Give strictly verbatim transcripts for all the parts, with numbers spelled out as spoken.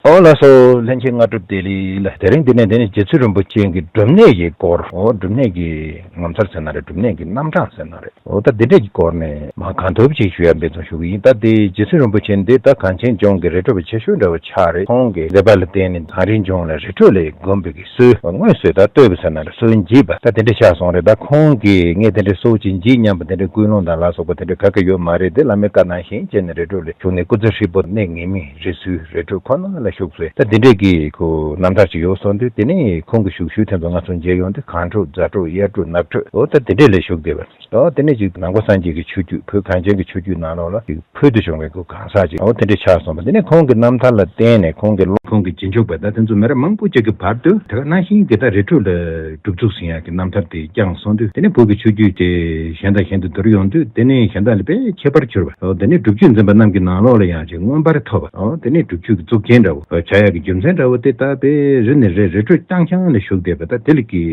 ཨོ་ལགས་སོ། ལྷན་རྒྱས་སྔ་དྲོ་བདེ་ལེགས་ལ། དེ་རིང་འདི་ནས་འདི་ནས་རྗེ་བཙུན་རིན་པོ་ཆེ་གི་སྒྲུབ་གནས་ཀྱི་སྐོར། ཨོ་སྒྲུབ་གནས་ཀྱི་ངོ་མཚར་ཟེར་ན་རེད། སྒྲུབ་གནས་ཀྱི་རྣམ་གྲངས་ཟེར་ན་རེད། ཨོ་ད་འདི་འདྲས་ཀྱི་སྐོར་ནས་མ་གང་ཐུབ་ཅིག་ཞུ་ཡ་འབད་བརྩོན་ཞུ་གི་ཡིན། ད་དེ་རྗེ་བཙུན་རིན་པོ་ཆེ་འདི་ད་གངས་ཅན་ལྗོངས་ཀྱི་རི་ཁྲོད་པ་ཆེ་ཤོས་འདྲ་བོ་ཆགས་རེད། ཁོང་གི་མཛད་པ་ལ་བརྟེན་ནས་གངས་རིའི་ལྗོངས་ལ་རི་ཁྲོད་ལ་སྒོམ་པའི་གི་སྲོལ་དངོས་སུ་ད་བཏོད་པ་ཟེར་ན་རེད། སྲོལ་འབྱེད་པ་ད་དེ་འདྲས་ཆགས་སོང་རེད། ད་ཁོང་གིས་ངས་དེ་འདྲས་སྲོལ་ཅིག་འབྱེད་སྙམ་པ་དེ་འདྲས་ཀུན་སློང་དང་ལ་སོགས་པ་དེ་འདྲས་ག་གེ་ཡོད་མ་རེད། དེ་བླ་མའི་བཀའ་ནང་བཞིན་བྱས་ནས་རི་ཁྲོད་ལ་བཞུགས་ནས་སྐུ་ཚེ་ཧྲིལ་པོ་གནས་ངེས་མེད་རི་སུལ་རི་ཁྲོད་ཁོ་ན་ལ་བཞུགས་ཚེ་ད་དེ་འདྲས་ཀྱི་ཁོ་རྣམ་ཐར་ཅིག་ཡོད་གསུངས་དུས། དེ་ནས་ཁོང་གི་བཞུགས་ཤུལ་དེ་ཚོ་ང་ཚོ་མཇལ་ཡོང་དུས་གངས་ཁྲོད་རྫ་ཁྲོད་གཡས་ཁྲོད་ནགས་ཁྲོད། ཨོ་ད་དེ་འདྲས་ལ་བཞུགས་བསྡད་པ། ཨོ་དེ་ནས་ཅིག་ནང་པ་སངས་རྒྱས་ཀྱི་ཆོས་བརྒྱུད་བོད་གངས་ཅན་གྱི་ཆོས་བརྒྱུད་ནང་ལོགས་ལ་ཅིག་ཕུལ་དུ་བྱུང་བའི་ཁོ་གང་ཟག་ཅིག་ཨོ་དེ་འདྲས་ཆགས་སོང་བ། དེ་ནས་ཁོང་གི་རྣམ་ཐར་ལ་བརྟེན་ནས་ཁོང་གི་སློབ་ཁོང་གི་རྗེས་འཇུག་པ་ད་དེ་ཚོ་མི་རབས་མང་པོ་ཅིག་གི་བར་དུ་དེ་ག་ནང་བཞིན་གྱི་ད་རི་ཁྲོད་ལ་སྒྲུབ་ཚུགས་ཟིན་ཡག་གི་རྣམ་ཐར་དེ་བསྐྱངས་སོང་དུས། དེ་ནས་བོད་ཀྱི་ཆོས་བརྒྱུད་དེ་གཞན་དང་གཞན་དུ་བསྡུར་ཡོང་དུས་དེ་ནས་གཞན་དག་ལས་དཔེ་ཁྱད་པར་གྱུར་བ། ཨོ་དེ་ནས་སྒྲུབ་བརྒྱུད་འཛིན་པ་རྣམས་ཀྱི་ནང་ལོགས་ལ་ཡང་ཅིག་མངོན་པར་ཐོབ་པ། ཨོ་དེ་ནས་སྒྲུབ་བརྒྱུད་ཀྱི་གཙུག་རྒྱན་འདྲ་བོ་ཆགས་ཡག་གི་རྒྱུ་མཚན་འདྲ་བོ་དེ་ད་དཔེ་རི་ནས་རི་རི་ཁྲོད་རྐྱང་རྐྱང་ལ་བཞུགས་བསྡད་པ་ད་དེ་ལ་གི་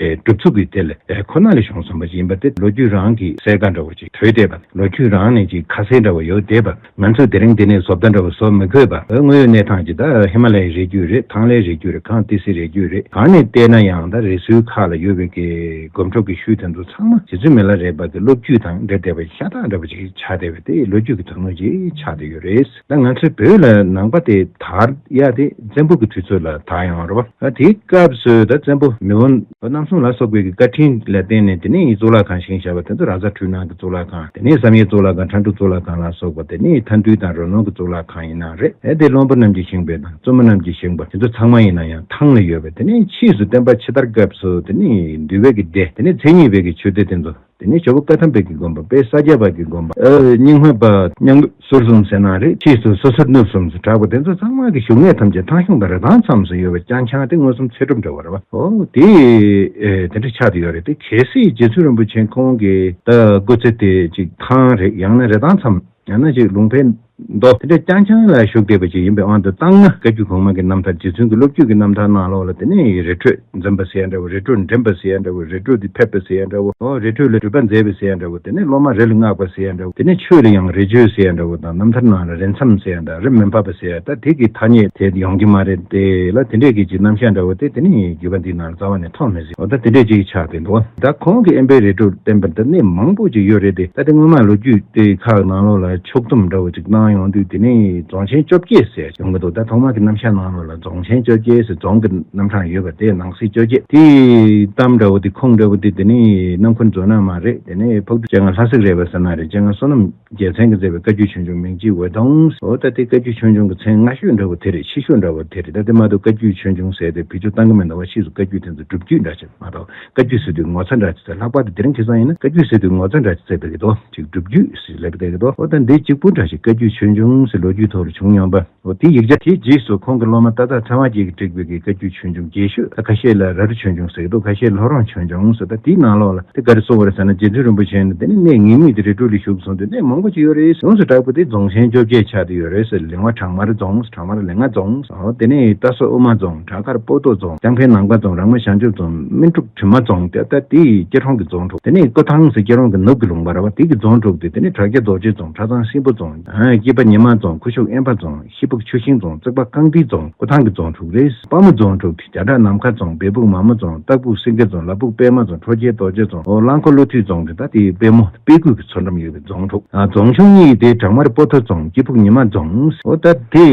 ཨེ་སྒྲུབ་ཚུགས་ཀྱི་དེ་ལ་ཨེ་ཁོ་ན་ལས་བྱུང་སོང་བ་ཞིག་ཡིན་པ་དེ་ལོ་རྒྱུས་རང་གི་གསལ་ཁ་འདྲ་བོ་ཅིག་དོད་བསྡད་པ། ལོ་རྒྱུས་རང་ནས་ཅིག་ཁ་གསལ་འདྲ་བོ་ཡོད་བསྡད་པ། ང་ཚོས་དེ་རིང་འདི་ནས་བཟོ་ལྟ་འདྲ་བོ་བཟོ་མི་དགོས་པ། དངོས་ཡོད་གནས་སྟངས་ཀྱི་ད་ཧི་མ་ལ་ཡའི་རི་རྒྱུད་རེད། ཐང་ལྷའི་རི་རྒྱུད་རེད། གངས་ཏི་སེའི་རི་རྒྱུད་རེད། གང་ནས་བལྟས་ན་ཡང་ད་རི་སུལ་ཁག་ལ་ཡོད་པའི་གི་སྒོམ་སྒྲུབ་ཀྱི་ཤུལ་དེ་ཚོ་ཚང་མ་རྗེ་བཙུན་མི་ལ་རས་པ་གི་སློབ་བརྒྱུད་དང་འབྲེལ་བསྡད་པ་ཤ་སྟག་འདྲ་བོ་ཅིག་ཆགས་བསྡད་པའི་དེ་ལོ་རྒྱུས་ཀྱི་དོན་དངོས་ཅིག་ཆགས་བསྡད་ཡོད་རེད། ད་ང་ཚོའི་བོད་ལ་ནང་པ་དེ་དར་ཡ་དེ་བཙན་པོ་གི་དུས་ཚོད་ལ་དར་ཡོང་བ་རེད་པ། ད་དེའི་སྐབས་སུ་ད་བཙན་པོ་མི་བོ་རྣམ་གསུམ་ལ་སོགས་པའི་གི་བཀའ་དྲིན་ལ་བརྟེན་ནས་དེ་ནས་གཙུག་ལག་ཁང་བཞེངས་བཞག་པ་དེ་ཚོ་རཱ་ཛ་འཕྲུལ་སྣང་གི་གཙུག་ལག་ཁང་། དེ་ནས་བསམ་ཡས་གཙུག་ལག་ཁང་། ཁྲ་འབྲུག་གཙུག་ལག་ཁང་ལ་སོགས་པ་དེ་ནས་མཐའ་འདུལ་དང་རོ་སྣང་གི་གཙུག་ལག་ཁང་ཡིན་ན་རེད། ཨེ་དེ་བློན་པོ་རྣམས་ཀྱིས་བཞེངས་པའི་དང་བཙུན་མོ་རྣམས་ཀྱིས་བཞེངས་པ་དེ་ཚོ་ཚང་མ་ཡིན་ན་ཡང་ཐང་ལ་ཡོད་པའི་དེ་ནས་ཕྱིས་སུ་བསྟན་པ་ཕྱི་དར་སྐབས་སུ་དེ་ནས་འདུལ་བའི་གི་སྡེ། དེ་ནས་མཚན་ཉིད་པའི་གི་ཆོས་སྡེ་དེ་ཚོ། དེ་ནས་ཇོ་བོ་བཀའ་ཐམ་པའི་གི་དགོན་པ། དཔལ་ས་སྐྱ་པ་གི་དགོན་པ། ཨེ་རྙིང་མ་པ་མཉམ་ཟུར་གསུམ་ཟེར་ན་རེད། ཕྱིས་སུ་སོ་སོར་ནུབ་གསུམ་ཟེར་གྲགས་པ་དེ་ཚོ་ཚང་མ་གི་བཞུགས་གནས་ཐམས་ཅད་ཐང་གཞུང་དང་རི་ཐང་མཚམས་སུ་ཡོད་པའི་རྐྱང་རྐྱང་དེ་མངོན་སུམ་ཚེ་སྒྲུབ་འདྲ་བ་རེད་བ། ཨོ་དེ་ཨེ་དེ་འདྲ་ཆགས་བསྡད་ཡོད་རེད། དེ་གལ་སྲིད་རྗེ་བཙུན་རིན་པོ་ཆེ་ཁོང་གི་ད་སྐུ་ཚེ་དེ་ཅིག་ཐང་རེད། ཡང་ན་རི་ཐང་མཚམས། ཡང་ན་ཅིག་ལུང་པའི་མདོ་དེ་འདྲ་རྐྱང་རྐྱང་ལ་བཞུགས་བསྡད་པ་ཅིག་ཡིན་པའི་དབང་དུ་བཏང་ན། བཀའ་བརྒྱུད་གོང་མ་གི་རྣམ་ཐར། རྗེ་བཙུན་གྱི་སློབ་བརྒྱུད་ཀྱི་རྣམ་ཐར་ནང་ལོགས་ལ་དེ་ནས་རི་ཁྲོད་འཛིན་པ་ཟེར་ཡ་འདྲ་བོ། རི་ཁྲོད་འདྲེན་པ་ཟེར་ཡ་འདྲ་བོ། རི་ཁྲོད་དུ་ཕེབས་པ་ཟེར་ཡ་འདྲ་བོ། ཨོ་རི་ཁྲོད་ལ་སྒྲུབ་པ་མཛད་པ་ཟེར་ཡ་འདྲ་བོ། དེ་ནས་སློབ་མ་རི་ལ་མངགས་པ་ཟེར་ཡ་འདྲ་བོ། དེ་ནས་ཆོས་ལ་ཡང་རི་ཆོས་ཟེར་ཡ་འདྲ་བོ་དང་། རྣམ་ཐར་ནང་ལ་རི་མཚམས་ཟེར་ཡ་འདྲ། རི་མུན་པ་པ་ཟེར་ཡ། ད་དེ་གི་ཐ་སྙད་དེ་ཡོང་གི་མ་རེད། དེ་ལ་དེ་འདྲས་ཀྱི་ཅིག་རྣམ་གཞག་འདྲ་བོ་དེ་དེ་ནས་བརྒྱུད་པ་འདིའི་ནང་ལ་རྩ་བ་ནས་མཐོང་མི་སྲིད། འོ་ད་དེ་འདྲས་ཅིག་ཆགས་བསྡད་འདུག་ད་ཁོང་གི་དབེན་པའི་རི་ཁྲོད་བསྟན་པ་འདི་གནས་མང་པོ་ཅིག་ཡོད་རེད་དེ། ད་དེ་སྔོན་མ་ལོ་རྒྱུས་དེ་ཁག་ནང་ལོགས་ལ་ཕྱོགས་བསྡོམས་འདྲ་བོ་ཅིག་གནང་ཡོང་དུས། དེ་ནས་རྫོང་ཆེན་བཅོ་བརྒྱད་ཟེར་ཡོང་གི་འདུག་ད་ཐོག་མ་གི་རྣམ་གཞག་ནང་ལོགས་ལ་རྫོང་ཆེན་བཅོ་བརྒྱད་ཟེར་རྫོང་གི་རྣམ་གྲངས་ཡོད་པ་དེ་ནང་གསེས་བཅོ་བརྒྱད། དེའི་གཏམ་འདྲ་བོ་དེ་ཁུངས་འདྲ་བོ་དེ་དེ་ནས་སྣམ་ཁུན་རྫོང་ནག་མ་རེད། དེ་ནས་ཕག་གྲུ་སྤྱན་སྔ་ལྷ་གཟིགས་རས་པ་ཟེར་ན་རེད། སྤྱན་སྔ་བསོད་ནམས་རྒྱལ་མཚན་གྱིས་མཛད་པའི་བཀའ་བརྒྱུད་ཆོས་འབྱུང་མིང་བརྗེའི་འོད་སྟོང་། འོ་ད་དེ་བཀའ་བརྒྱུད་ཆོས་འབྱུང་གི་མཚན་སྔ་ཤོས་འདྲ་བོ་དེ་རེད། ཕྱི་ཤོས་འདྲ་བོ་དེ་རེད། ད་དེ་མ་གཏོགས་བཀའ་བརྒྱུད་ཆོས་འབྱུང་ཟེར་དེ་བེད་སྤྱོད་བཏང་གི་མི་འདུག་བ། ཕྱིས་སུ་བཀའ་བརྒྱུད་དེ་ཚོ་སྒྲུབ་བརྒྱུད་འདྲ་ཅིག་མ་གཏོགས། བཀའ་བརྒྱུད་ཟེར་དུས་ངོ་ཚ་འདྲ་ཅིག་ཟེར། ལྷག་པར་དུ་དེ་རིང་ཁ་སང་ཡིན་ན་བཀའ་བརྒྱུད་ཟེར་དུས་ངོ་ཚ་འདྲ་ཅིག་ཟེར་བསྡད་ཀྱི་འདུག་ཅིག་སྒྲུབ་བརྒྱུད་ཟེར་ལབ་བསྡད་ཀྱི་འདུག་འོ་ད་འདི་གཅིག་པུ་འདྲ་ཅིག་བཀའ་བརྒྱུད་ཆོས་འབྱུང་ཟེར་ལོ་རྒྱུས་ཐོག་ལ་བྱུང་མྱོང་པ། འོ་དེ་ཡིག་ཆ་དེའི་རྗེས་སུ་ཁོང་གི་སློབ་མ་ཏ་ཏ་ཚེ་དབང་རྒྱལ་གྱིས་བསྒྲིགས་པའི་གི་བཀའ་བརྒྱུད་ཆོས་འབྱུང་རྒྱས་ཤོས། ད་ཁ་ཤས་ལ་ར་རུ་ཆོས་འབྱུང་ཟེར་གྱི་འདུག་ཁ་ཤས་ལྷོ་རོང་ཆོས་འབྱུང་ཟེར། ད་དེའི་ནང་ལོགས་ལ་དེ་ག་རེ་གསུངས་པ་རེད་ཟེར་ན། རྗེ་བཙུན་རིན་པོ་ཆེ་ནི་དེ་ནི་གནས་ངེས་མེད་དེ་རི་ཁྲོད་ལ་བཞུགས་སོང་དུས་གནས་མང་པོ་ཅིག་ཡོད་རེད། ཡོངས་སུ་གྲགས་པ་དེ་རྫོང་ཆེན་བཅོ་བརྒྱད་ཆགས་བསྡད་ཡོད་རེད་ཟེར། ལིང་བ་བྲག་དམར་རྫོང་། བྲག་དམར་ལིང་ང་རྫོང་། འོ་དེ་ནས་རྟ་སོ་དབུ་མ་རྫོང་། བྲག་དཀར་སྤོ་ཏོ་རྫོང་། ལྕང་ཕན་ནང་པ་རྫོང་། རང་མོས་བྱང་ཆུབ་རྫོང་། སྨིན་དྲུག་དྲི་མ་རྫོང་། དེ་ད་དེ་སྐྱིད་གྲོང་གི་རྫོང་དྲུག་དེ་ནས་ཀོ་ཐང་ཟེར་སྐྱིད་གྲོང་གི་ནུབ་ཀྱི་ལུང་པ་རེད་བ། དེ་གི་རྫོང་དྲུག་དེ། དེ་ནས་བྲག་རྒྱ་རྡོ་རྗེ་རྫོང་། གྲྭ་ཚང་སྲིན་པོ་རྫོང་། སྐྱིད་པ་ཉི་མ་རྫོང་། ཁུ་ཤུག་དབེན་པ་རྫོང་། ཤི་སྦུག་ཆུ་ཤིང་རྫོང་། བརྩེགས་པ་རྐང་མཐིལ་རྫོང་། ཀོ་ཐང་གི་རྫོང་དྲུག་རེད། དཔའ་མོ་རྫོང་དྲུག་དེ་རྒྱ་བྲག་ནམ་མཁའ་རྫོང་། སྦས་སྦུག་མ་མོ་རྫོང་། སྟག་སྦུག་སེང་གེ་རྫོང་། ལ་སྦུག་པད་མ་རྫོང་། ཁྲོ་རྒྱལ་རྡོ་རྗེ་རྫོང་། འོ་གླང་འཁོར་ཀླུ་ཐུལ་རྫོང་དེ་ད་དེ་པད་མོ་དཔལ་སྐུད་ཀྱི་མཚོ་འགྲམ་ཡོད་པའི་རྫོང་དྲུག་ཨ་རྫོང་ཆུང་གཉིས་དེ་བྲག་དམར་སྤོ་ཐོ་རྫོང་། སྐྱིད་ཕུག་ཉི་མ་རྫོང་། འོ་ད་དེ་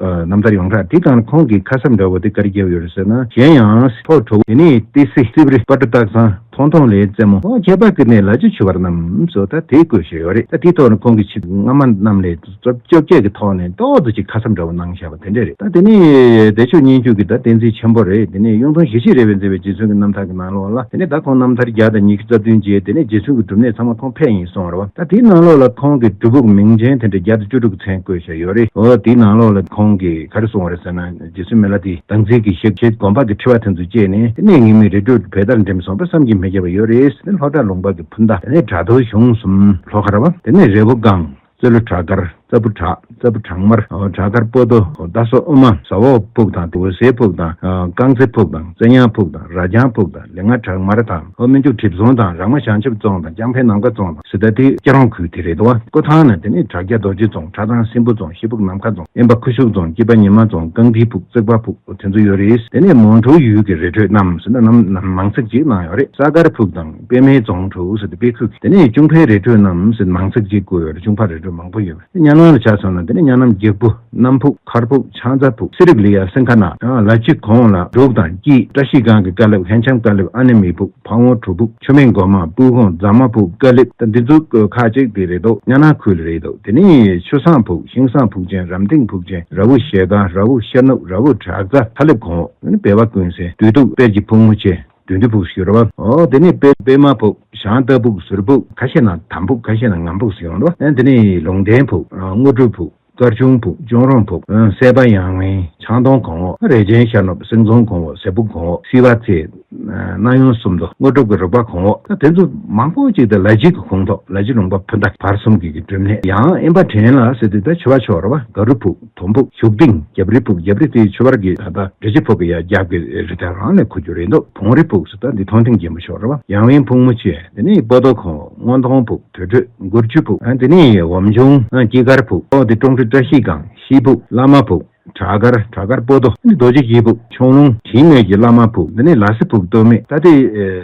ཨ་རྣམ་ཐར་ཡོངས་གྲགས་དེ་གང་ཁོང་གི་ཁ་གསབ་འདྲ་བོ་དེ་ག་རེ་བརྒྱབ་ཡོད་རེད་ཟེར་ན། གཞན་ཡང་ཐོག་དྲུག་དེ་ནས་ཏི་སེ་སིབ་རི་སྤ་ཏྲ་སྟག་ཚང་། མཐོང་མཐོང་ལས་རྩེ་མོ། ཨོ་ཁྱད་པར་གྱི་གནས་ལ་ཅི་ཆུ་བར་རྣམས་སོ། ད་དེའི་སྐོར་ཞིག་ཡོད་རེད། ད་དེའི་ཐོག་ནས་ཁོང་གིས་ཆེད་སྔ་མ་རྣམས་ལས་བཅོ་བརྒྱད་ཀྱི་ཐོག་ནས་ཏོག་ཙམ་ཅིག་ཁ་གསབ་འདྲ་བོ་གནང་བཞག་པ་དེ་འདྲས་རེད། ད་དེ་ནས་བདེ་མཆོག་སྙན་བརྒྱུད་ཀྱི་ད་བསྟན་འཛིན་ཆེན་པོ་རེད། དེ་ནས་གཡུང་དྲུང་ཞི་བྱེད་རས་པས་མཛད་པའི་རྗེ་བཙུན་གྱི་རྣམ་ཐར་གྱི་ནང་ལོགས་ལ། དེ་ནས་ད་ཁོང་རྣམ་ཐར་བརྒྱ་དང་ཉི་ཤུ་རྩ་བདུན་བཅས། དེ་ནས་རྗེ་བཙུན་གྱི་སྒྲུབ་གནས་ཚང་མ་ཁོང་ཕེབས་ཡིན་གསུངས་པ་རེད་བ། ད་དེའི་ནང་ལོགས་ལ་ཁོང་གི་སྒྲུབ་ཕུག་མིང་ཅན་དེ་འདྲ་བརྒྱ་དང་བཅུ་དྲུག་མཚན་བཀོད་བཞག་ཡོད་རེད། འོ་དེའི་ནང་ལོགས་ལ་ཁོང་གིས་ག་རེ་གསུངས་པ་རེད་ཟེར་ན། རྗེ་བཙུན་མི་ལ་དེས་བདག་འཛིན་གྱི་ཞབས་ཕྱི་གོམ་པ་གི་ཕྲེང་བ་དེ་ཚོ་བཅད་ནས། དེ་ནས་ངེས་མེད་རི་ཁྲོད་བལ་ལྟར་འགྲིམས་སོང་བ་བསམ་གྱིས་མི་ཁྱབ་པ་ཡོད་རེད། དེ་ནས་ལྷོ་བྲག་ལུང་པ་གི་ཕུ་མདའ། དེ་ནས་དགྲ་ཐོ་གཞུང་གསུམ་ལྷོ་ཁ་ར་བ། དེ་ནས་རི་བོ་སྒང་། རྩེ་ལོ་བྲག་དཀར། རྩ་བུ་བྲག་རྩ་བུ་བྲག་དམར། བྲག་དཀར་སྤོ་ཏོ། རྟ་སོ་ཨུ་མ། ཟ་འོག་ཕུག་དང་། འོད་ཟེར་ཕུག་དང་། རྐང་རྩེ་ཕུག་དང་། རྩེ་ཉང་ཕུག་དང་། རྭ་རྐྱང་ཕུག་དང་། ལེ་ང་བྲག་དམར་དང་། སྨན་ཆུ་གྲིབ་རྫོང་དང་། རག་མ་བྱང་ཆུབ་རྫོང་དང་། ལྕང་ཕན་ནམ་མཁའ་རྫོང་དང་། ཟེར་ད་དེ་སྐྱ་རོང་ཁུལ་དེ་རེད་དོ། ཀོ་ཐང་ནས་དེ་ནས་བྲག་རྒྱ་རྡོ་རྗེ་རྫོང་། ཁྲ་ཐང་སྲིན་པོ་རྫོང་། ཤེལ་ཕུག་ནམ་མཁའ་རྫོང་། དབེན་པ་ཁུ་བྱུག་རྫོང་། སྐྱིད་པ་ཉི་མ་རྫོང་། རྐང་མཐིལ་ཕུག་རྩེག་པ་ཕུག་དེ་ཚོ་ཡོད་རེད། དེ་ནས་མོན་གྲུ་ཡུལ་གྱི་རི་ཁྲོད་རྣམས་ཟེར་ན་ནམ་ནམ་མང་ཚིག་ཅིག་གནང་ཡོད་རེད། ས་དཀར་ཕུག་དང་། པད་མའི་རྫོང་དྲུག་ཟེར་ཏེ་དཔེ་ཁུལ་གྱི། དེ་ནས་ཅུང་ཕན་རི་ཁྲོད་རྣམས་ཟེར་མང་ཚིག་ཅིག་བཀོད་ཡོད་རེད། ཅུང་ཕན་རི་ཁྲོད་མང་པོ་ཡོད་པ། གཉའ་ནང་ལ་ཆ་མཚོན་ན། དེ་ནས་གཉའ་ནང་འགྱིག་བུ། གནམ་ཕུག་མཁར་ཕུག་ཕྱག་འཚལ་ཕུག་སི་རིག་ལི་ཡ། སིང་ཁ་ན། ལ་ཕྱི་གོང་ལ། འབྲུག་དང་སྐྱིད། བཀྲ་ཤིས་སྒང་གི་ཀ་ལེབ། ཧན་ཆམ་ཀ་ལེབ། ཨ་ནེ་མི་ཕུག་ཕ་བོང་གྲུ་ཕུག་ཆུ་སྨད་སྒོ་མང་། སྤུ་ཁོང་། རྫ་མ་ཕུག་ཀ་ལེབ། ད་འདི་ཚོ་ཁག་ཅིག་དེ་རེད་འདུག་གཉའ་ནང་ཁུལ་རེད་འདུག་དེ་ནས་ཆུ་བཟང་ཕུག་ཤིང་བཟང་ཕུག་ཆེན། རམ་སྟེང་ཕུག་ཆེན། ར་བུ་ཞལ་སྒང་། ར་བུ་ཤར་ནུབ། ར་བུ་བྲག་རྩ། ཐ་ལེབ་གོང་འོག་སྦལ་པ་ཀུན་གསལ། དུས་གདུགས་དཔལ་གྱི་ཕུག་མོ་ཆེ། བདུད་འདུལ་ཕུག་ཞུ་ར་བ། ཨོ་དེ་ནས་པད་པད་མ་ཕུག་ཞང་རྟ་ཕུག་ཟུར་ཕུག་ཁ་ཤས་ན་དམ་ཕུག་ཁ་ཤས་ན་ངམ་ཕུག་ཟེར་ཡོང་འདུག་ཨ་དེ་ནས་ལུང་བསྟན་ཕུག་དངོས་གྲུབ་ཕུག་དཀར་ཆུང་ཕུག་ལྕང་རོང་ཕུག་སྲས་པ་ཡང་སྨན་ཆང་དོང་གོང་འོག་རས་ཆེན་ཤར་ནུབ་སེང་རྫོང་གོང་འོག་ཟེ་ཕུག་གོང་འོག་སི་བ་ཚེ། སྣང་ཡུམ་སུམ་མདོ་དངོས་གྲུབ་ཀྱི་རོགས་པ་གོང་འོག་ད་དེ་ཚོ་མང་པོ་ཅིག་དང་ལ་ཕྱི་གི་ཁོངས་གཏོགས། ལ་ཕྱི་ལུང་པ་ཕུ་མདའ་བར་གསུམ་གྱི་གི་གྲུབ་གནས། ཡང་དབེན་པ་བྲན་ལ་ཟེར་དུས་ད་ཆུ་བ་ཕྱོགས་རེད་བ། དགའ་རུ་ཕུག་དོམ་ཕུག་བཞུགས་སྡིངས། རྒྱབ་རི་ཕུག་རྒྱབ་རི་དེ་ཆུ་བར་གྱི་ད་ལྟ་རི་ཆུ་ཕུག་གི་ཡ་རྒྱབ་ཀྱི་རི་ཐང་རང་ལ་ཁུ་རྒྱུ་རེད་འདུག་བོང་རི་ཕུག་ཟེར་ད་འདི་མཐོང་ཐེངས་རྒན་པོ་ཕྱོགས་རེད་བ། ཡང་དབེན་ཕུག་མོ་ཆེ། དེ་ནས་སྤོ་ཏོ་གོང་འོག་སྔོ་མདོང་ཕུག་དུར་ཁྲོད་མགུར་ཆུ་ཕུག་ཨ་དེ་ནས་འོམ་ཆུང་ཨ་སྐྱིད་དཀར་ཕུག་ཨོ་དེ་ཀྲོང་ཁྲི་བཀྲ་ཤིས་སྒང་ཤིས་ཕུག་བླ་མ་ཕུག་བྲག་དཀར། བྲག་དཀར་སྤོ་ཏོ། རྡོ་རྗེ་སྐྱིད་ཕུག་ཁྱུང་ལུང་། དྲིན་མེད་ཀྱི་བླ་མ་ཕུག་འདི་ནི་ལ་སི་ཕུག་སྟོད་སྨད། ད་དེ་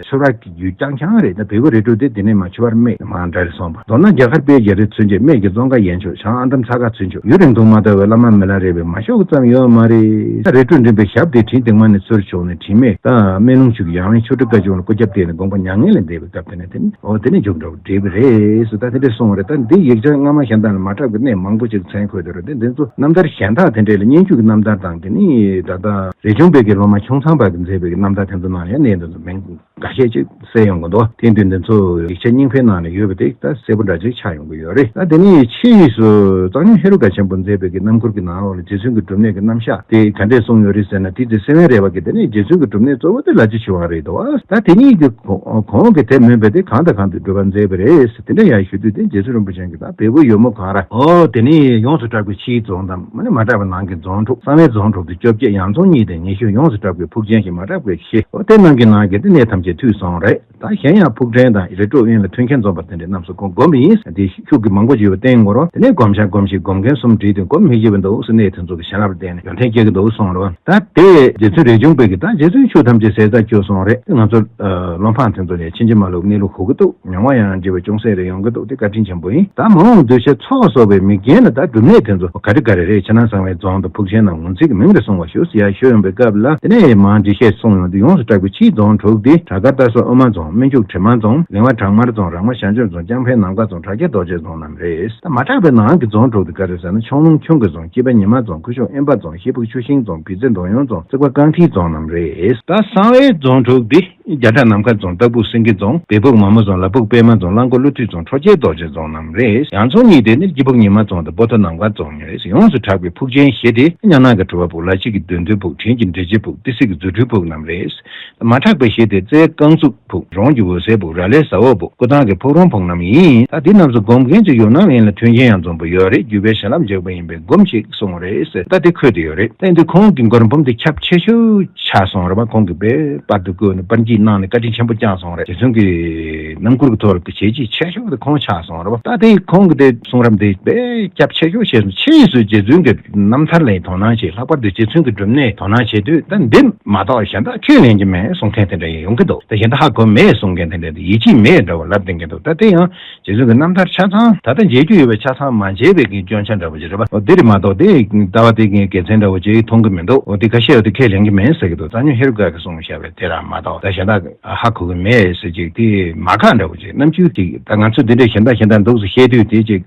ཆུ་རགས་ཀྱི་རྒྱུད་རྐྱང་རྐྱང་རེད། ད་བལ་པོ་རི་ཁྲོད་དེ་དེ་ནས་མ་ཆུ་བར་སྨད་མ་འདྲ་རེ་སོང་བ། མདོར་ན་རྒྱ་གར་དཔལ་རྒྱལ་རི་མཚོན་བྱེད། སྨད་ཀྱི་ཙོང་ཁ་ཡན་ཆོད། བྱང་ཨ་འདམ་ཚ་ཁ་ཚུན་ཆོད། ཡུན་རིང་ཐུང་མ་ལྟ་བའི་བླ་མ་མི་ལ་རས་པའི་མ་ཤོག་གི་ཙམ་ཡོད་མ་རེད། ད་རི་ཁྲོད་འགྲིམ་པའི་ཞབས་དེ་དྲིན་སྟེང་མ་ནས་ཚུར་བྱུང་ནས་དྲིན་མེད་ད་སྨན་ལུང་ཆུ་གི་ཡང་བའི་ཆུ་ཁྲི་བཀའ་བཅུ་ལ་སྐུ་རྒྱབ་བསྟན་ནས་དགོངས་པ་མྱ་ངན་ལས་འདས་པའི་སྐབས་དེ་ནས་དེ་ནི། འོ་དེ་ནས་མཇུག་འགྲོ་བ་འགྲིག་པ་རེད་ཟེར། ད་དེ་འདྲས་གསུངས་པ་རེད། ད་འདི་ཡིག་ཆ་སྔ་མ་གཞན་དག་ལ་མ་གྲགས་པའི་གནས་མང་པོ་ཅིག་མཚན་འཁོད་དེ་རེད། དེ་འདི་ཚོ་རྣམ་ཐར་གཞན་དག་དེ་འདྲས་ལ་སྙན་བརྒྱུད་ཀྱི་རྣམ་ཐར་དང་། དེ་ནི་ད་ལྟ་རས་ཆུང་པའི་གི་སློབ་མ་ཁྱུང་ཚང་པ་གིས་མཛད་པའི་གི་རྣམ་ཐར་དེ་ཚོ་ནང་ལ་ཡང་གནས་འདི་ཚོ་མིང་འགའ་ཤས་ཅིག་གསལ་ཡོང་གི་འདུག་དེ་འདི་འདི་ཚོ་ཡིག་ཆ་རྙིང་པའི་ནང་ལ་ཡོད་པ་དེ་ད་གསལ་པོ་འདྲ་ཅིག་ཆགས་ཡོང་གི་ཡོད་རེད། ད་དེ་ནི་ཕྱིས་སུ་གཙང་སྨྱོན་ཧེ་རུ་ཀ་ཆེན་པོ་མཛད་པའི་གི་རྣམ་མགུར་གྱི་ནང་ལོགས་ལ་རྗེ་བཙུན་གྱི་སྒྲུབ་གནས་ཀྱི་རྣམ་གཞག་དེ་ག་འདྲས་གསུངས་ཡོད་རེད་ཟེར་ན། དེ་དེ་སེ་བན་རས་པ་གི་དེ་ནི་རྗེ་བཙུན་གྱི་སྒྲུབ་གནས་གཙོ་བོ་དེ་ལ་རྗེ་ཆོས་དབང་རེད་དོ། ད་དེ་གཉིས་ཀྱི་གོང་གོང་གི་དེ་མིན་པའི་དེ་གང་དང་གང་དུ་སྒྲུབ་པར་མཛད་པ་རེད། དེ་འདྲ་ཡང་ཞུ་དུས་དེ་རྗེ་བཙུན་རིན་པོ་ཆེ་གི་ད་བལ་པོ་ཡོལ་མོ་གང་ར། ཨོ་དེ་ནི་ཡོངས་སུ་གྲགས་པའི་ཕྱིའི་རྫོང་དང་མ་ནི་མ་གྲགས་པའི་ནང་གི་རྫོང་དྲུག་གསང་བའི་རྫོང་དྲུག་སྟེ་བཅོ་བརྒྱད། ཡང་རྫོང་གཉིས་ཏེ་ཉི་ཤུ། ཡོངས་སུ་གྲགས་པའི་ཕུག་ཆེན་ཞེས་མ་གྲགས་པའི་བཞི། ཨོ་དེ་རྣམས་ཀྱི་ནང་གི་དེ་གནས་ཐམས་ཅད་ཐུགས་སོང་རེད། ད་གཞན་ཡང་ཕུག་ཕྲན་དང་རི་ཁྲོད་དབེན་ལ་མཐུན་རྐྱེན་འཛོམས་པ་དེ་འདྲའི་རྣམས་སུ་ཁོང་སྒོམ་པ་ཡིན། དེ་ཤུགས་ཀྱིས་མང་པོ་ཞུས་པ་བསྟན་དགོས་རོགས། དེ་ནས་སྒོམ་བྱ་སྒོམ་ཞིང་སྒོམ་མཁན་གསུམ་བྲིས་ཏེ་སྒོམ་མི་ཤེས་པ་འདུག་ཟེར་གནས་དེ་ཚོ་གི་བྱིན་རླབས་ལྡན་ནས་ཡོན་ཏན་སྐྱེ་གི་འདུག་གསུངས་རོགས། ད་དེ་རྗེ་བཙུན་རས་ཆུང་པས་ཀྱི་ད་རྗེ་བཙུན་མཆོག་ཐམས་ཅད་ཟས་རྩ་སྐྱོ་སོང་རེད། ང་ཚོ་བློ་འཕང་དེ་ཚོ་ལས་ཕྱིན་ཅི་མ་ལོག་གནས་ལུགས་ཧུ་གི་འདུག་མྱོང་བ་ཡང་འདྲི་བ་ཅུང་ཟད་རེ་ཡོང་གི་འདུག་དེ་བཀའ་དྲིན་ཆེན་པོ་ཡིན། ད་མ་འོངས་གདུལ་བྱ་ཚོགས་གསོག་པའི་མི་རྒན་ལ་ད་སྒྲུབ་གནས་དེ་ཚོ་ག་རེ་ག་རེ་རེད། ཕྱི་ནང་གསང་བའི་རྫོང་དང་ཕུག་ཆེན་དང་ངོ་མཚར་གྱི་མིང་རེ་གསུང་བ་ཞུ་ཟེར་ཡ་ཞུ་ཡོང་པའི་སྐབས་ལ། དེ་ནས་མར་འགྲེལ་བཤད་གསུངས་ཡོང་དུས་ཡོངས་སུ་གྲགས་པའི་ཕྱིའི་རྫོང་དྲུག་སྟེ་བྲག་དཀར་རྟ་སོ་ཨུ་མ་རྫོང་། སྨན་ཆུ་གྲིབ་མ་རྫོང་། ལེ་ང་བྲག་དམར་རྫོང་། རག་མ་བྱང་ཆུབ་རྫོང་། ལྕང་ཕན་ནམ་མཁའ་རྫོང་། བྲག་རྒྱ་རྡོ་རྗེ་རྫོང་རྣམས་རེད། ད་མ་གྲགས་པའི་ནང་གི་རྫོང་དྲུག་དེ་ག་རེ་ཟེར་ན། ཁྱུང་ལུང་ཁྱུང་གི་རྫོང་། སྐྱིད་པ་ཉི་མ་རྫོང་། ཁུ་ཤུག་དབེན་པ་རྫོང་། ཤེལ་ཕུག་ཆུ་ཤིང་རྫོང་། བི་ཙེ་འདོད་ཡོན་རྫོང་། རྩིག་པ་རྐང་མཐིལ་རྫོང་རྣམས་རེད། ད་གསང་བའི་རྫོང་དྲུག་འདི། རྒྱ་བྲག་ནམ་མཁའ་རྫོང་། སྟག་ཕུག་སེང་གེ་རྫོང་། སྦལ་ཕུག་མ་མོ་རྫོང་། ལ་ཕུག་པད་མ་རྫོང་། གླང་མགོ་ཀླུ་ཐུལ་རྫོང་། ཁྲོ་རྒྱལ་རྡོ་རྗེ་རྫོང་རྣམས་རེད། ཡང་རྫོང་གཉིས་དེ་ནི་སྐྱིད་ཕུག་ཉི་མ་རྫོང་དང་སྤོ་ཏོ་ནམ་མཁའ་རྫོང་གཉིས་རེད། ཡོངས་སུ་གྲགས་པའི་ཕུག་ཆེན་བཞི་དེ་གཉའ་ནང་གི་གྲུ་པ་ཕུག་ལ་ཕྱི་གི་བདུད་འདུལ་ཕུག་དྲིན་གྱི་འབྲས་སྤྱོད་ཕུག་ཏི་སེ་གི་རྫུ་འཕྲུལ་ཕུག་རྣམས་རེད། མ་གྲགས་པའི་བཞི་དེ་རྩེ་རྐང་བཙུགས་ཕུག་རོང་གི་འོད་གསལ་ཕུག་ར་ལའི་ཟ་འོག་ཕུག་སྐུ་ཐང་གི་ཕུག་རོང་ཕུག་རྣམས་ཡིན། ད་འདི་རྣམས་སུ་སྒོམ་མཁན་གྱི་ཡུལ་སྣང་ཡིན་ལ་མཐུན་རྐྱེན་ཡང་འཛོམས་པོ་ཡོད་རེད། རྒྱུད་པའི་བྱིན་རླབས་འཇུག་པ་ཡིན་པས་སྒོམ་ཞིག་གསུངས་རེད་ཟེར། ད་འདི་ཁོད་དུ་ཡོད་རེད། ད་འདི་ཁོང་གི་མགུར་འབུམ་འདི་ཁྱབ་ཆེ་ཤོས་ཆགས་སོང་རེད་པ། ཁོང་གིས་དཔེ་པར་དུ་བཀོད་ནས་པར་འགྱེད་གནང་ནས་བཀའ་དྲིན་ཆེན་པོ་བསྐྱངས་སོང་རེད། རྗེ་བཙུན་གྱི་རྣམ་མགུར་གྱི་ཐོག་ལ་བྱས་རྗེས་ཆེ་ཤོས་དེ་ཁོང་ཆགས་སོང་རེད་པ། ད་དེ་ཁོང་གི་དེ་གསུང་རབ་འདི་དཔེ་རྒྱ་ཆེ་ཤོས་བྱས་སོང་། ཕྱིས་སུ་རྗེ་བཙུན་གྱི་རྣམ་ཐར་ལ་དོ་སྣང་བྱེད། ལྷག་པར་དུ་རྗེ་བཙུན་གྱི་སྒྲུབ་གནས་དོ་སྣང་བྱེད་དུས། ད་འདི་མ་གཏོགས་གཞན་དག་ཁས་ལེན་གྱི་མེད་གསུང་མཁན་དེ་འདྲ་ཡང་ཡོང་གི་འདུག་ད་གཞན་དག་ཧ་གོ་མེད་གསུང་མཁན་དེ་འདྲ་འདི་ཡིད་ཆེས་མེད་འདྲ་བོ་ལབ་བསྡད་མཁན་འདུག་ད་དེ་ཡང་རྗེ་བཙུན་གྱི་རྣམ་ཐར་ཆ་ཚང་ད་ལྟ་མཇལ་རྒྱུ་ཡོད་པའི་ཆ་ཚང་མ་མཇལ་བའི་གི་སྐྱོན་ཆ་འདྲ་བོ་ཅིག་རེད་པ། འོ་འདི་རེད་མ་གཏོགས་དེ་ལྟ་བ་དེ་གི་དགེ་མཚན་འདྲ་བོ་ཅིག་མཐོང་གི་མི་འདུག་འོ་དེ་ཁ་ཤས་འོ་དེ་ཁས་ལེན་གྱི་མེད་ཟེར་གྱི་འདུག་གཙང་སྨྱོན་ཧེ་རུ་ཀ་གིས་གསུངས་བཞག་པའི་དེ་རང་མ་གཏོགས་ད་གཞན་དག་ཧ་གོ་གི་མེད་ཟེར་ཅིག་དེ་མ་ཁག་འདྲ་བོ་ཅིག་རྣམ་འགྱུར་ཅིག་ད་ང་ཚོས་འདི་འདྲའི་གཞན་དག་གཞན་དག་འདུག་ཟེར་བཤད་དུས་དེ་ཅིག་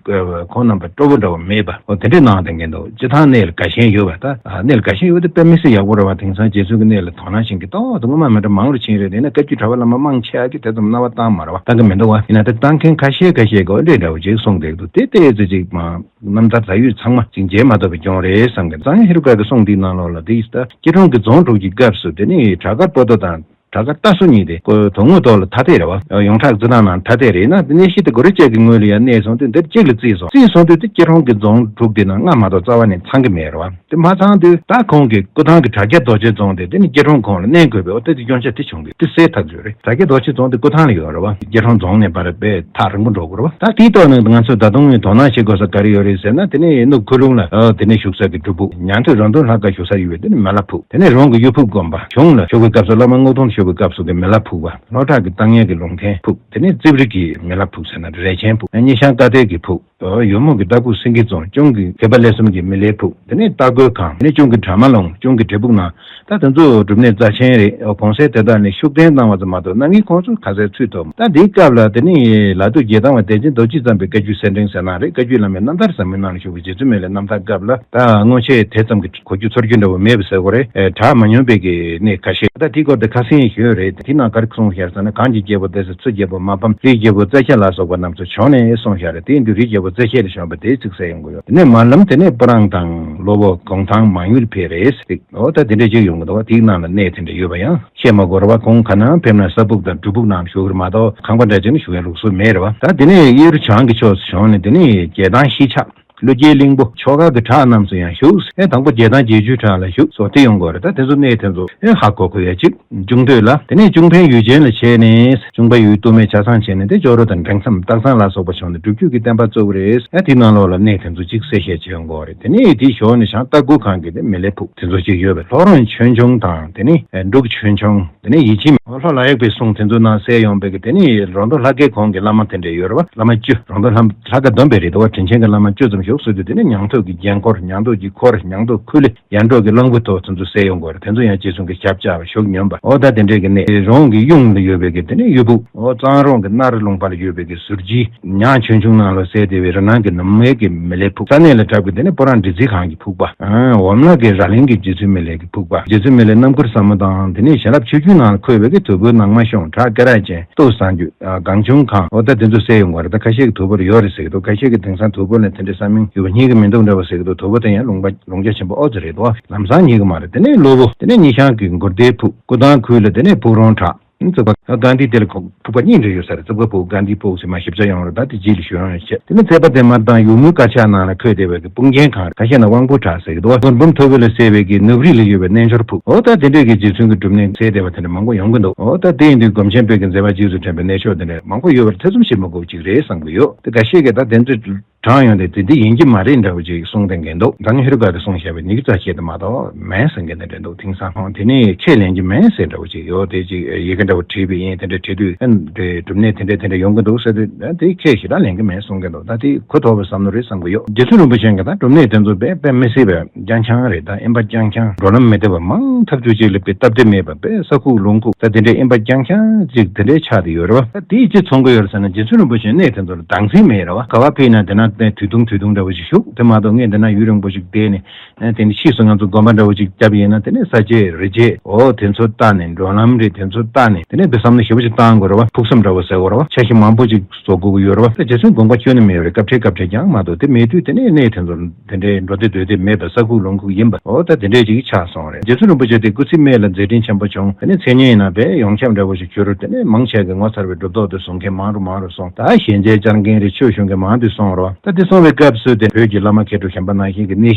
ཁོང་རྣམ་པ་སྤྲོ་པོ་འདྲ་བོ་མེད་པ། འོ་དེ་འདྲའི་ནང་དེ་འགན་འདུག་སྤྱི་བཏང་གནས་ལ་དགའ་ཞེན་ཡོད་པ། ད་གནས་ལ་དགའ་ཞེན་ཡོད་དེ་དཔེ་མི་སྲིད་ཡག་པོ་རེད་པ། དེང་སང་རྗེ་བཙུན་གྱི་གནས་ལ་དོ་སྣང་བྱེད་མཁན་ཏོག་ཏོག་སྔོན་མ་མི་འདྲ་མང་རུ་ཕྱིན་རེད། དེ་ནས་བཀའ་བརྒྱུད་གྲྭ་པ་བླ་མ་མང་ཆེ་བ་གིས་དེ་ཙམ་རྣ་བ་བཏང་མ་རེད་པ། བཏང་གི་མི་འདུག་པ། ཡིན་ན་དེ་བཏང་མཁན་ཁ་ཤས་ཁ་ཤས་ཀྱིས་འདི་འདྲ་བོ་ཅིག་གསུངས་བསྡད་འདུག་དེ་ལྟས་ཚེ་ཅིག་མ་རྣམ་ཐར་ད་ཡོད་ཚང་མ་ཅིག་མཇལ་མ་ཐུབ་པའི་སྐྱོན་རེད་བསམ་གི། གཙང་སྨྱོན་ཧེ་རུ་ཀ་གིས་གསུངས་འདིའི་ནང་ལོགས་ལ་དེ་ཡིས་ད་སྐྱིད་གྲོང་གི་རྫོང་དྲུག་གི་སྐབས་སུ་དེ་ནི་བྲག་དཀར་སྤོ་ཏོ་དང་ དྲག་ཁ་ལྟ་སོ་གཉིས་དེ་ཁོ་དོན་དངོས་ཐོག་ལ་ཐ་དད་རེད་བ། ཡོངས་གྲགས་རྩི་སྟངས་ནང་ཐ་དད་རེད་ན། དེ་གནས་གཞི་དེ་གོ་རེ་གཅིག་གི་ངོས་ལ་ཡང་གནས་སོང་དུས་འདིར་གཅིག་ལ་བརྩིས་སོང་། བརྩིས་སོང་དུས་དེ་སྐྱིད་གྲོང་གི་རྫོང་དྲུག་དེ་ནང་སྔ་མ་གཏོགས་རྩ་བ་ནས་ཚང་གི་མེད་རེད་བ། དེ་མ་ཚང་དུས་ད་ཁོང་གི་སྐུ་ཐང་གི་དྲ་རྒྱ་རྡོ་རྗེ་རྫོང་དེ་དེ་ནི་སྐྱིད་གྲོང་ཁོངས་ལ་གནས་དགོས་པའི་འོ་དེ་དེ་སྐྱོན་ཆ་དེ་བྱུང་དུས་དེ་སེལ་ཐག་ཆོད་རེད། དྲ་རྒྱ་རྡོ་རྗེ་རྫོང་དེ་སྐུ་ཐང་ལ་ཡོད་རེད་བ། སྐྱིད་གྲོང་རྫོང་ནས་པར་དཔེ་ཐག་རིང་པོ་འགྲོ་དགོས་རེད་བ། ད་དེའི་ཐོག་ནས་ང་ཚོས་ད་དུང་དོ་སྣང་བྱེད་དགོས་ས་ག་རེ་ཡོད་རེད་ཟེར་ན། དེ་ནི་ནུབ་ཁུལ་ལུང་ལ་ཨ་དེ་ནས་བཞུགས་ས་གི་སྒྲུབ་ཕུག་ཉན་ཐོས་རོང་སྟོན་ལྷ་ཁང་བཞུགས་ས་ཡོད་པའི་དེ་ནི་མི་ལ་ཕུག་དེ་ནས་རོང་གི་གཡུ་ཕུག་དགོན་པ། གཞུང་ལ་བཞུགས་པའི་སྐབས་སུ་བླ་མ་རྔོག་སྟོན་བཞུགས་པའི་སྐབས་སུ་གི་མི་ལ་ཕུག་པ། ལྷོ་བྲག་གི་བཏང་ཡས་ཀྱི་ལུང་བསྟན་ཕུག་དེ་ནས་རྩིབ་རི་གི་མི་ལ་ཕུག་ཟེར་ན་རས་ཆེན་ཕུག་གཉའ་ཤང་ཀ་ཏའི་གི་ཕུག་ཡོལ་མོ་གི་སྟག་ཕུག་སེང་གེ་རྫོང་། གཅུང་གི་མཁས་པ་ལེགས་གསུམ་གྱི་མི་ལའི་ཕུག་དེ་ནས་སྟག་རྒོད་ཁང་། དེ་ནས་གཅུང་གི་གྲ་མ་ལུང་། གཅུང་གི་བྲག་ཕུག་ནང་། ད་དེ་ཚོ་སྒྲུབ་གནས་རྩ་ཆེན་རེད། གོང་གསལ་དེ་དག་ནི་ཤུགས་བསྟན་གནང་བ་ཙམ་མ་གཏོགས་གནང་མཁན་ཁོང་ཚོ་ག་ཚད་ཚུད་ཐུབ། ད་འདིའི་སྐབས་ལ་དེ་ནི་ལ་དུ་རྒྱལ་ཐང་བ་བདེ་ཆེན་རྡོ་རྗེས་བརྩམས་པའི་བཀའ་བརྒྱུད་གསེར་ཕྲེང་ཟེར་ན་རེད། བཀའ་བརྒྱུད་བླ་མའི་རྣམ་ཐར་ཟབ་མོའི་ནང་ལ་བཞུགས་པའི་རྗེ་བཙུན་མི་ལའི་རྣམ་ཐར་སྐབས་ལ་ད་སྔོན་ཆད་དེ་ཙམ་གྱི་གོ་རྒྱུ་ཚོར་རྒྱུ་འདྲ་བོ་མེད་པ་ཟེར་དགོས་རེད། གྲགས་མ་མྱོང་པའི་གི་གནས་ཁ་ཤས། ད་དེའི་སྐོར་དེ་ཁ་སེང་ཡོད་རེད། དེ་ནང་ག་རེ་གསུངས་བཞག་ཟེར་ན། གངས་ཀྱི་རྒྱལ་པོ་བསྡད་ས་མཚོ་རྒྱལ་པོ་མ་ཕམ། རིའི་རྒྱལ་པོ་རྩེ་ཤ་ལ་སོགས་པ་རྣམས་སུ་བྱོན་ནས་གསུངས་བཞག་རེད། དེ་ཡིན་དུས་རིའི་རྒྱལ་པོ་རྩེ་ཤ་ལ་བྱོན་པ་དེ་ཚིག་གསལ་ཡོང་གི་ཡོད། དེ་ནས་མར་ལམ་དེ་ནས་སྤུ་རངས་དང་སློ་བོ་གུང་ཐང་མང་ཡུལ་ཕེབས་རེད་ཟེར། འོ་ད་དེ་འདྲ་ཅིག་ཡོང་གི་འདུག་བ། དེའི་ནང་ལ་གནས་དེ་འདྲ་ཡོད་པ་ཡང་བཤད་མ་དགོས་རེད་བ། ཁོང་ག་ན་ཕེབས་ན་ས་ཕུག་དང་སྒྲུབ་ཕུག་ནང་བཞུགས་རེད་མ་གཏོགས་ཁང་པ་འདྲ་ཅིག་ནང་བཞུགས་ཡ་ལུགས་སྲོལ་མེད་རེད་བ། ད་དེ་ནས་གཡས་རུ་བྱང་གི་ཕྱོགས་སུ་བྱོན་ནས་དེ་ནས་རྒྱལ་ཐང་གཞིས་ཆགས། ཀླུ་རྒྱལ་གླིང་བུ། ཆོ་ག་གི་བྲག་རྣམས་སུ་ཡང་བཞུགས། ཨེ་དང་པོ་རྒྱལ་ཐང་བརྒྱད་ཅུའི་བྲག་ལ་བཞུགས་སོ། དེ་ཡོང་དགོས་རེད། ད་དེ་ཚོ་གནས་དེ་ཚོ་ཨེ་ཧ་གོ་དགོས་ཡ་གཅིག་གཅུང་སྟོད་ལ། དེ་ནས་གཅུང་འཕན་ཡུལ་ཆེན་ལ་བྱས་ནས་གཅུང་པ་ཡུལ་སྟོད་སྨད་ཆ་ཚང་བྱས་ནས་དེ་ཇོ་རུ་དང་འབྲིང་མཚམས་སྟག་ཚང་ལ་སོགས་པ་བྱུང་ནས་སྒྲུབ་བརྒྱུད་ཀྱི་བསྟན་པ་བཙུགས་རེད། ཨེ་དེ་ནང་ལོགས་ལ་གནས་དེ་ཚོ་གཅིག་གསལ་བཤད་བྱེད་ཡོང་དགོས་རེད། དེ་ནས་དེ་ཞོར་ནས་བྱང་སྟག་ཁུག་ཁང་གི་དེ་མི་ལའི་ཕུག་དེ་ཚོ་གཅིག་ཡོད་པས། ལྷོ་རོང་ཆོས་འབྱུང་དང་དེ་ནས་འབྲུག་ཆོས་འབྱུང་། དེ་ནས་ཡིད་ཆེས་ལྷོ་ལ་ཡག་པའི་གསུང་དེ་ཚོ་ནང་གསལ་ཡོང་པའི་གི། དེ་ནས་རོང་སྟོན་ལྷ་སྐལ་གོང་གི་བླ་མ་དེ་འདྲ་ཡོད་རེད་བ། བླ་མ་བཅུ། རོང་སྟོན་ལྷ་ལྷ་སྐལ་བསྡོམས་པས་རེད་དོ། དྲིན་ཆེན་གྱི་བླ་མ་བཅུ་ཙམ་བཞུགས་ཟེར་དུས་དེ་ནས་ཉང་སྟོད་ཀྱི་རྒྱན་འཁོར། ཉང་སྟོད་ཀྱི་འཁོར། ཉང་སྟོད་ཁུ་ལེ། ཡར་འབྲོག་གི་གླང་བུ་ཐོག་དེ་ཚོ་གསལ་ཡོང་གི་རེད། དེ་ཚོ་ཡང་རྗེ་བཙུན་གྱི་ཞབས་བཅགས་པ་ཞུགས་སྙོམས་པ། འོ་ད་དེ་འདྲའི་གི་གནས། རོང་གི་གཡུང་ལ་ཡོད་པའི་གི་དེ་ནས་གཡུ་ཕུག་འོ་གཙང་རོང་གི་སྣར་ལུང་པ་ལ་ཡོད་པའི་གི་ཟུར་བརྗིད། ཉང་ཆོས་འབྱུང་ནང་ལ་གསལ་བསྡད་པའི་རི་ནང་གི་ནུབ་མའི་གི་མི་ལའི་ཕུག་ས་གནས་ལ་གྲགས་པའི་དེ་ནས་སྤུ་རངས་འབྲི་རྩིས་ཁང་གི་ཕུག་པ། ཨ་འོམ་ལ་གི་ར་གླིང་གི་རྗེ་བཙུན་མི་ལའི་གི་ཕུག་པ། རྗེ་བཙུན་མི་ལའི་རྣམ་མགུར་ཟབ་མོ་དང་། དེ་ནས་བྱིན་རླབས་ཆོས་བརྒྱུད་ནང་ལ་འཁོད་པའི་གི་དུས་འཁོར་ནང་མ་ཤོང་བྲག་སྐེ་རགས་ཅན། སྟོད་བཟང་རྒྱུད། ཨ་གངས་ཆུང་ཁང་། འོ་ད་དེ་ཚོ་གསལ་ཡོང་གི་རེད། ད་ཁ་ཤས་ཀྱི་དུས་འཁོར་ཡོད་རེད་ཟེར་གི་འདུག་ཁ་ཤས་ཀྱི་དེང་སང་དུས་འཁོར་ནས་དེ་འདྲའི་ས་མིང་ཡོད་པ་རྙེད་ཀྱི་མི་འདུག་འདྲ་བ་ཟེར་གི་འདུག་དུས་འཁོར་དེ་ཡང་ལུང་པ་ལུང་རྒྱ་ཆེན་པོ་ཨོ་ཙི་རེད་དོ། ལམ་སང་རྙེད་ཀྱི་མ་རེད། དེ་ནས་སློ་བོ། དེ་ནས་སྙི་ཤང་གི་མགུར་སྡེའི་ཕུག་སྐུ་ཐང་ཁུལ་ལ་དེ་ནས་ཕུག་རོང་བྲག་རྩིབ་ཁ་སྒང་སྟེང་དེ་ལ་ཁོ་ཕུག་པ་གཉིས་འདྲ་ཡོད་ས་རེད། རྩིབ་ཁ་ཕུག་སྒང་སྟེང་ཕུག་ཟེར་མ་ཞིབ་ཆ་ཡོང་རེད། ད་དེ་རྗེས་ལ་ཞུ་ཡོང་ཡོད་ཆེ། དེ་ནས་ཚལ་པ་དེ་མར་དང་ཡུལ་མུའི་དཀར་ཆག་ནང་ལ་འཁོད་བསྡད་པའི་གི་དཔུང་རྒྱན་ཁང་རེད། ཁ་ཤས་ན་དབང་པོ་བྲག་ཟེར་གི་འདུག་མགོན་འབུམ་ཐོར་བུ་ལ་གསལ་བའི་གི་ནུབ་རི་ལ་ཡོད་པའི་རྣལ་འབྱོར་ཕུག་འོ་ད་དེ་འདྲས་ཀྱི་རྗེ་བཙུན་གྱི་སྒྲུབ་གནས་གསལ་བསྡད་པ་དེ་འདྲ་མང་པོ་ཡོང་གི་འདུག་འོ་ད་དེ་ཡིན་དུས་སྒོམ་ཆེན་པའི་གི་མཛད་པ་རྗེས་སུ་དྲན་པའི་གནས་མཆོག་དེ་འདྲ་མང་པོ་ཡོད་པར་ཐེ་ཚོམ་བྱེད་མི་དགོས་པ་ཅིག་རེད་བསམ་གི་ཡོད། དེ་འགའ་ཤས་ཀྱིས་ད་དེ་ཚོ་དྲངས་ཡོང་དུས་དེ་འདི་ཡིན་གྱི་མ་རེད་འདྲ་བོ་ཅིག་གསུང་བསྡད་མཁན་འདུག་ད་ནི་ཧུར་ག་དེ་གསུངས་བཞག་པའི་ཉིད་ཀྱི་རྩ་ཆེ་དེ་མ་གཏོགས་མེད་ཟེར་མཁན་དེ་འདྲ་འདུག་དེང་སང་ཁོང་དེ་ནས་ཁས་ལེན་གྱི་མེད་ཟེར་འདྲ་བོ་ཅིག་ཡོད། དེ་ཅིག་ཡི་གེ་འདྲ་བོ་བྲིས་པ་ཡིན། དེ་འདྲ་བྲིས་དུས་ཨ་ནི་སྒྲུབ་གནས་དེ་འདྲ་དེ་འདྲ་ཡོང་གི་འདུག་ཟེར་དུས་ཨ་དེ་ཁས་ཞེ་དྲག་ལེན་གྱི་མེད་གསུང་གི་འདུག་ད་དེ་གོ་ཐོབ་པའི་བསམ་བློ་རེད་བསམ་གི་ཡོད། རྗེ་བཙུན་རིན་པོ་ཆེ་གིས་ད་སྒྲུབ་གནས་དེ་ཚོ་དཔེ་དཔེ་མི་སྲིད་པའི་རྐྱང་རྐྱང་རེད། ད་དབེན་པ་རྐྱང་རྐྱང་འགྲོ་ལམ་མི་བདེ་བ་མང་ཐབས་ཇུས་ཅིག་ལ་དཔེ་སྟབས་བདེ་མེད་པ་དཔེ་ས་ཁུག་ལུང་ཁུག་ད་དེ་འདྲའི་དབེན་པ་རྐྱང་རྐྱང་ཅིག་དེ་འདྲའི་ཆགས་བསྡད་ཡོད་རེད་བ། ད་དེ་ཅི་མཚོན་གི་ཡོད་རེད་ཟེར་ན་རྗེ་བཙུན་རིན་པོ་ཆེ་གནས་དེ་ཚོ་ལ་སྡང་ཟིན་མེད་རེད་བ། ག་བ་ཕེབས་ན་དེ་ན་དེ་དུས་ཐུང་དུས་ཐུང་འདྲ་བོ་ཞིག་བཞུགས། དེ་མ་གཏོགས་ངས་དེ་ན་ཡུན་རིང་པོ་ཞིག་བསྡད་ནས་ཨ་དེ་ནས་ཕྱིས་སུ་ང་ཚོ་དགོན་པ་འདྲ་བོ་ཅིག་བརྒྱབ་ཡིན་ན་དེ་ནས་ས་དཔྱད་རི་དཔྱད་འོ་དེ་ཚོ་ལྟ་ནས་འགྲོ་ལམ་རེད་དེ་ཚོ་ལྟ་ནས་དེ་ནས་དེ་བསམ་བློ་ཞེ་པོ་ཅིག་བཏང་དགོས་རེད་བ། ཕུགས་བསམ་འདྲ་བོ་ཟེར་དགོས་རེད་བ། འཆར་གཞི་མང་པོ་ཅིག་བཟོ་དགོས་ཀྱི་ཡོད་རེད་བ། ད་རྗེ་བཙུན་དགོངས་པ་ཁྱོན་ནས་མེད་རེད། སྐབས་འཕྲལ་སྐབས་འཕྲལ་ཀྱང་མ་གཏོགས་དེ་མེད་དུས་དེ་ནས་གནས་དེ་ཚོ་དེ་འདྲའི་འགྲོ་བདེ་སྡོད་བདེ་མེད་པ། ས་ཁུག་ལུང་ཁུག་ཡིན་པ་འོ་ད་དེ་འདྲའི་ཅིག་ཆགས་སོང་རེད། རྗེ་བཙུན་རིན་པོ་ཆེ་དེ་སྐུ་ཚེ་སྨད་ལ་མཛད་འཕྲིན་ཆེན་པོ་བྱུང་། དེ་ནས་མཚན་སྙན་ཡིན་ན་དཔེ་ཡོངས་ཁྱབ་འདྲ་བོ་ཞིག་གྱུར། དེ་ནས་མང་ཆེ་གི་ངོ་མཚར་བའི་གྲུབ་ཐོབ་དེ་བཟུང་མཁན་མང་རུ་མང་རུ་སོང་། ད་ཞལ་མཇལ་བཅར་མཁན་རེད་ཆོས་ཞུ་མཁན་མང་དུ་སོང་རོགས། ད་དེ་སོང་བའི་སྐབས་སུ་དེ་བོད་ཀྱི་བླ་མ་མཁས་གྲུབ་གཞན་པ་ནང་བཞིན་གྱི་གནས་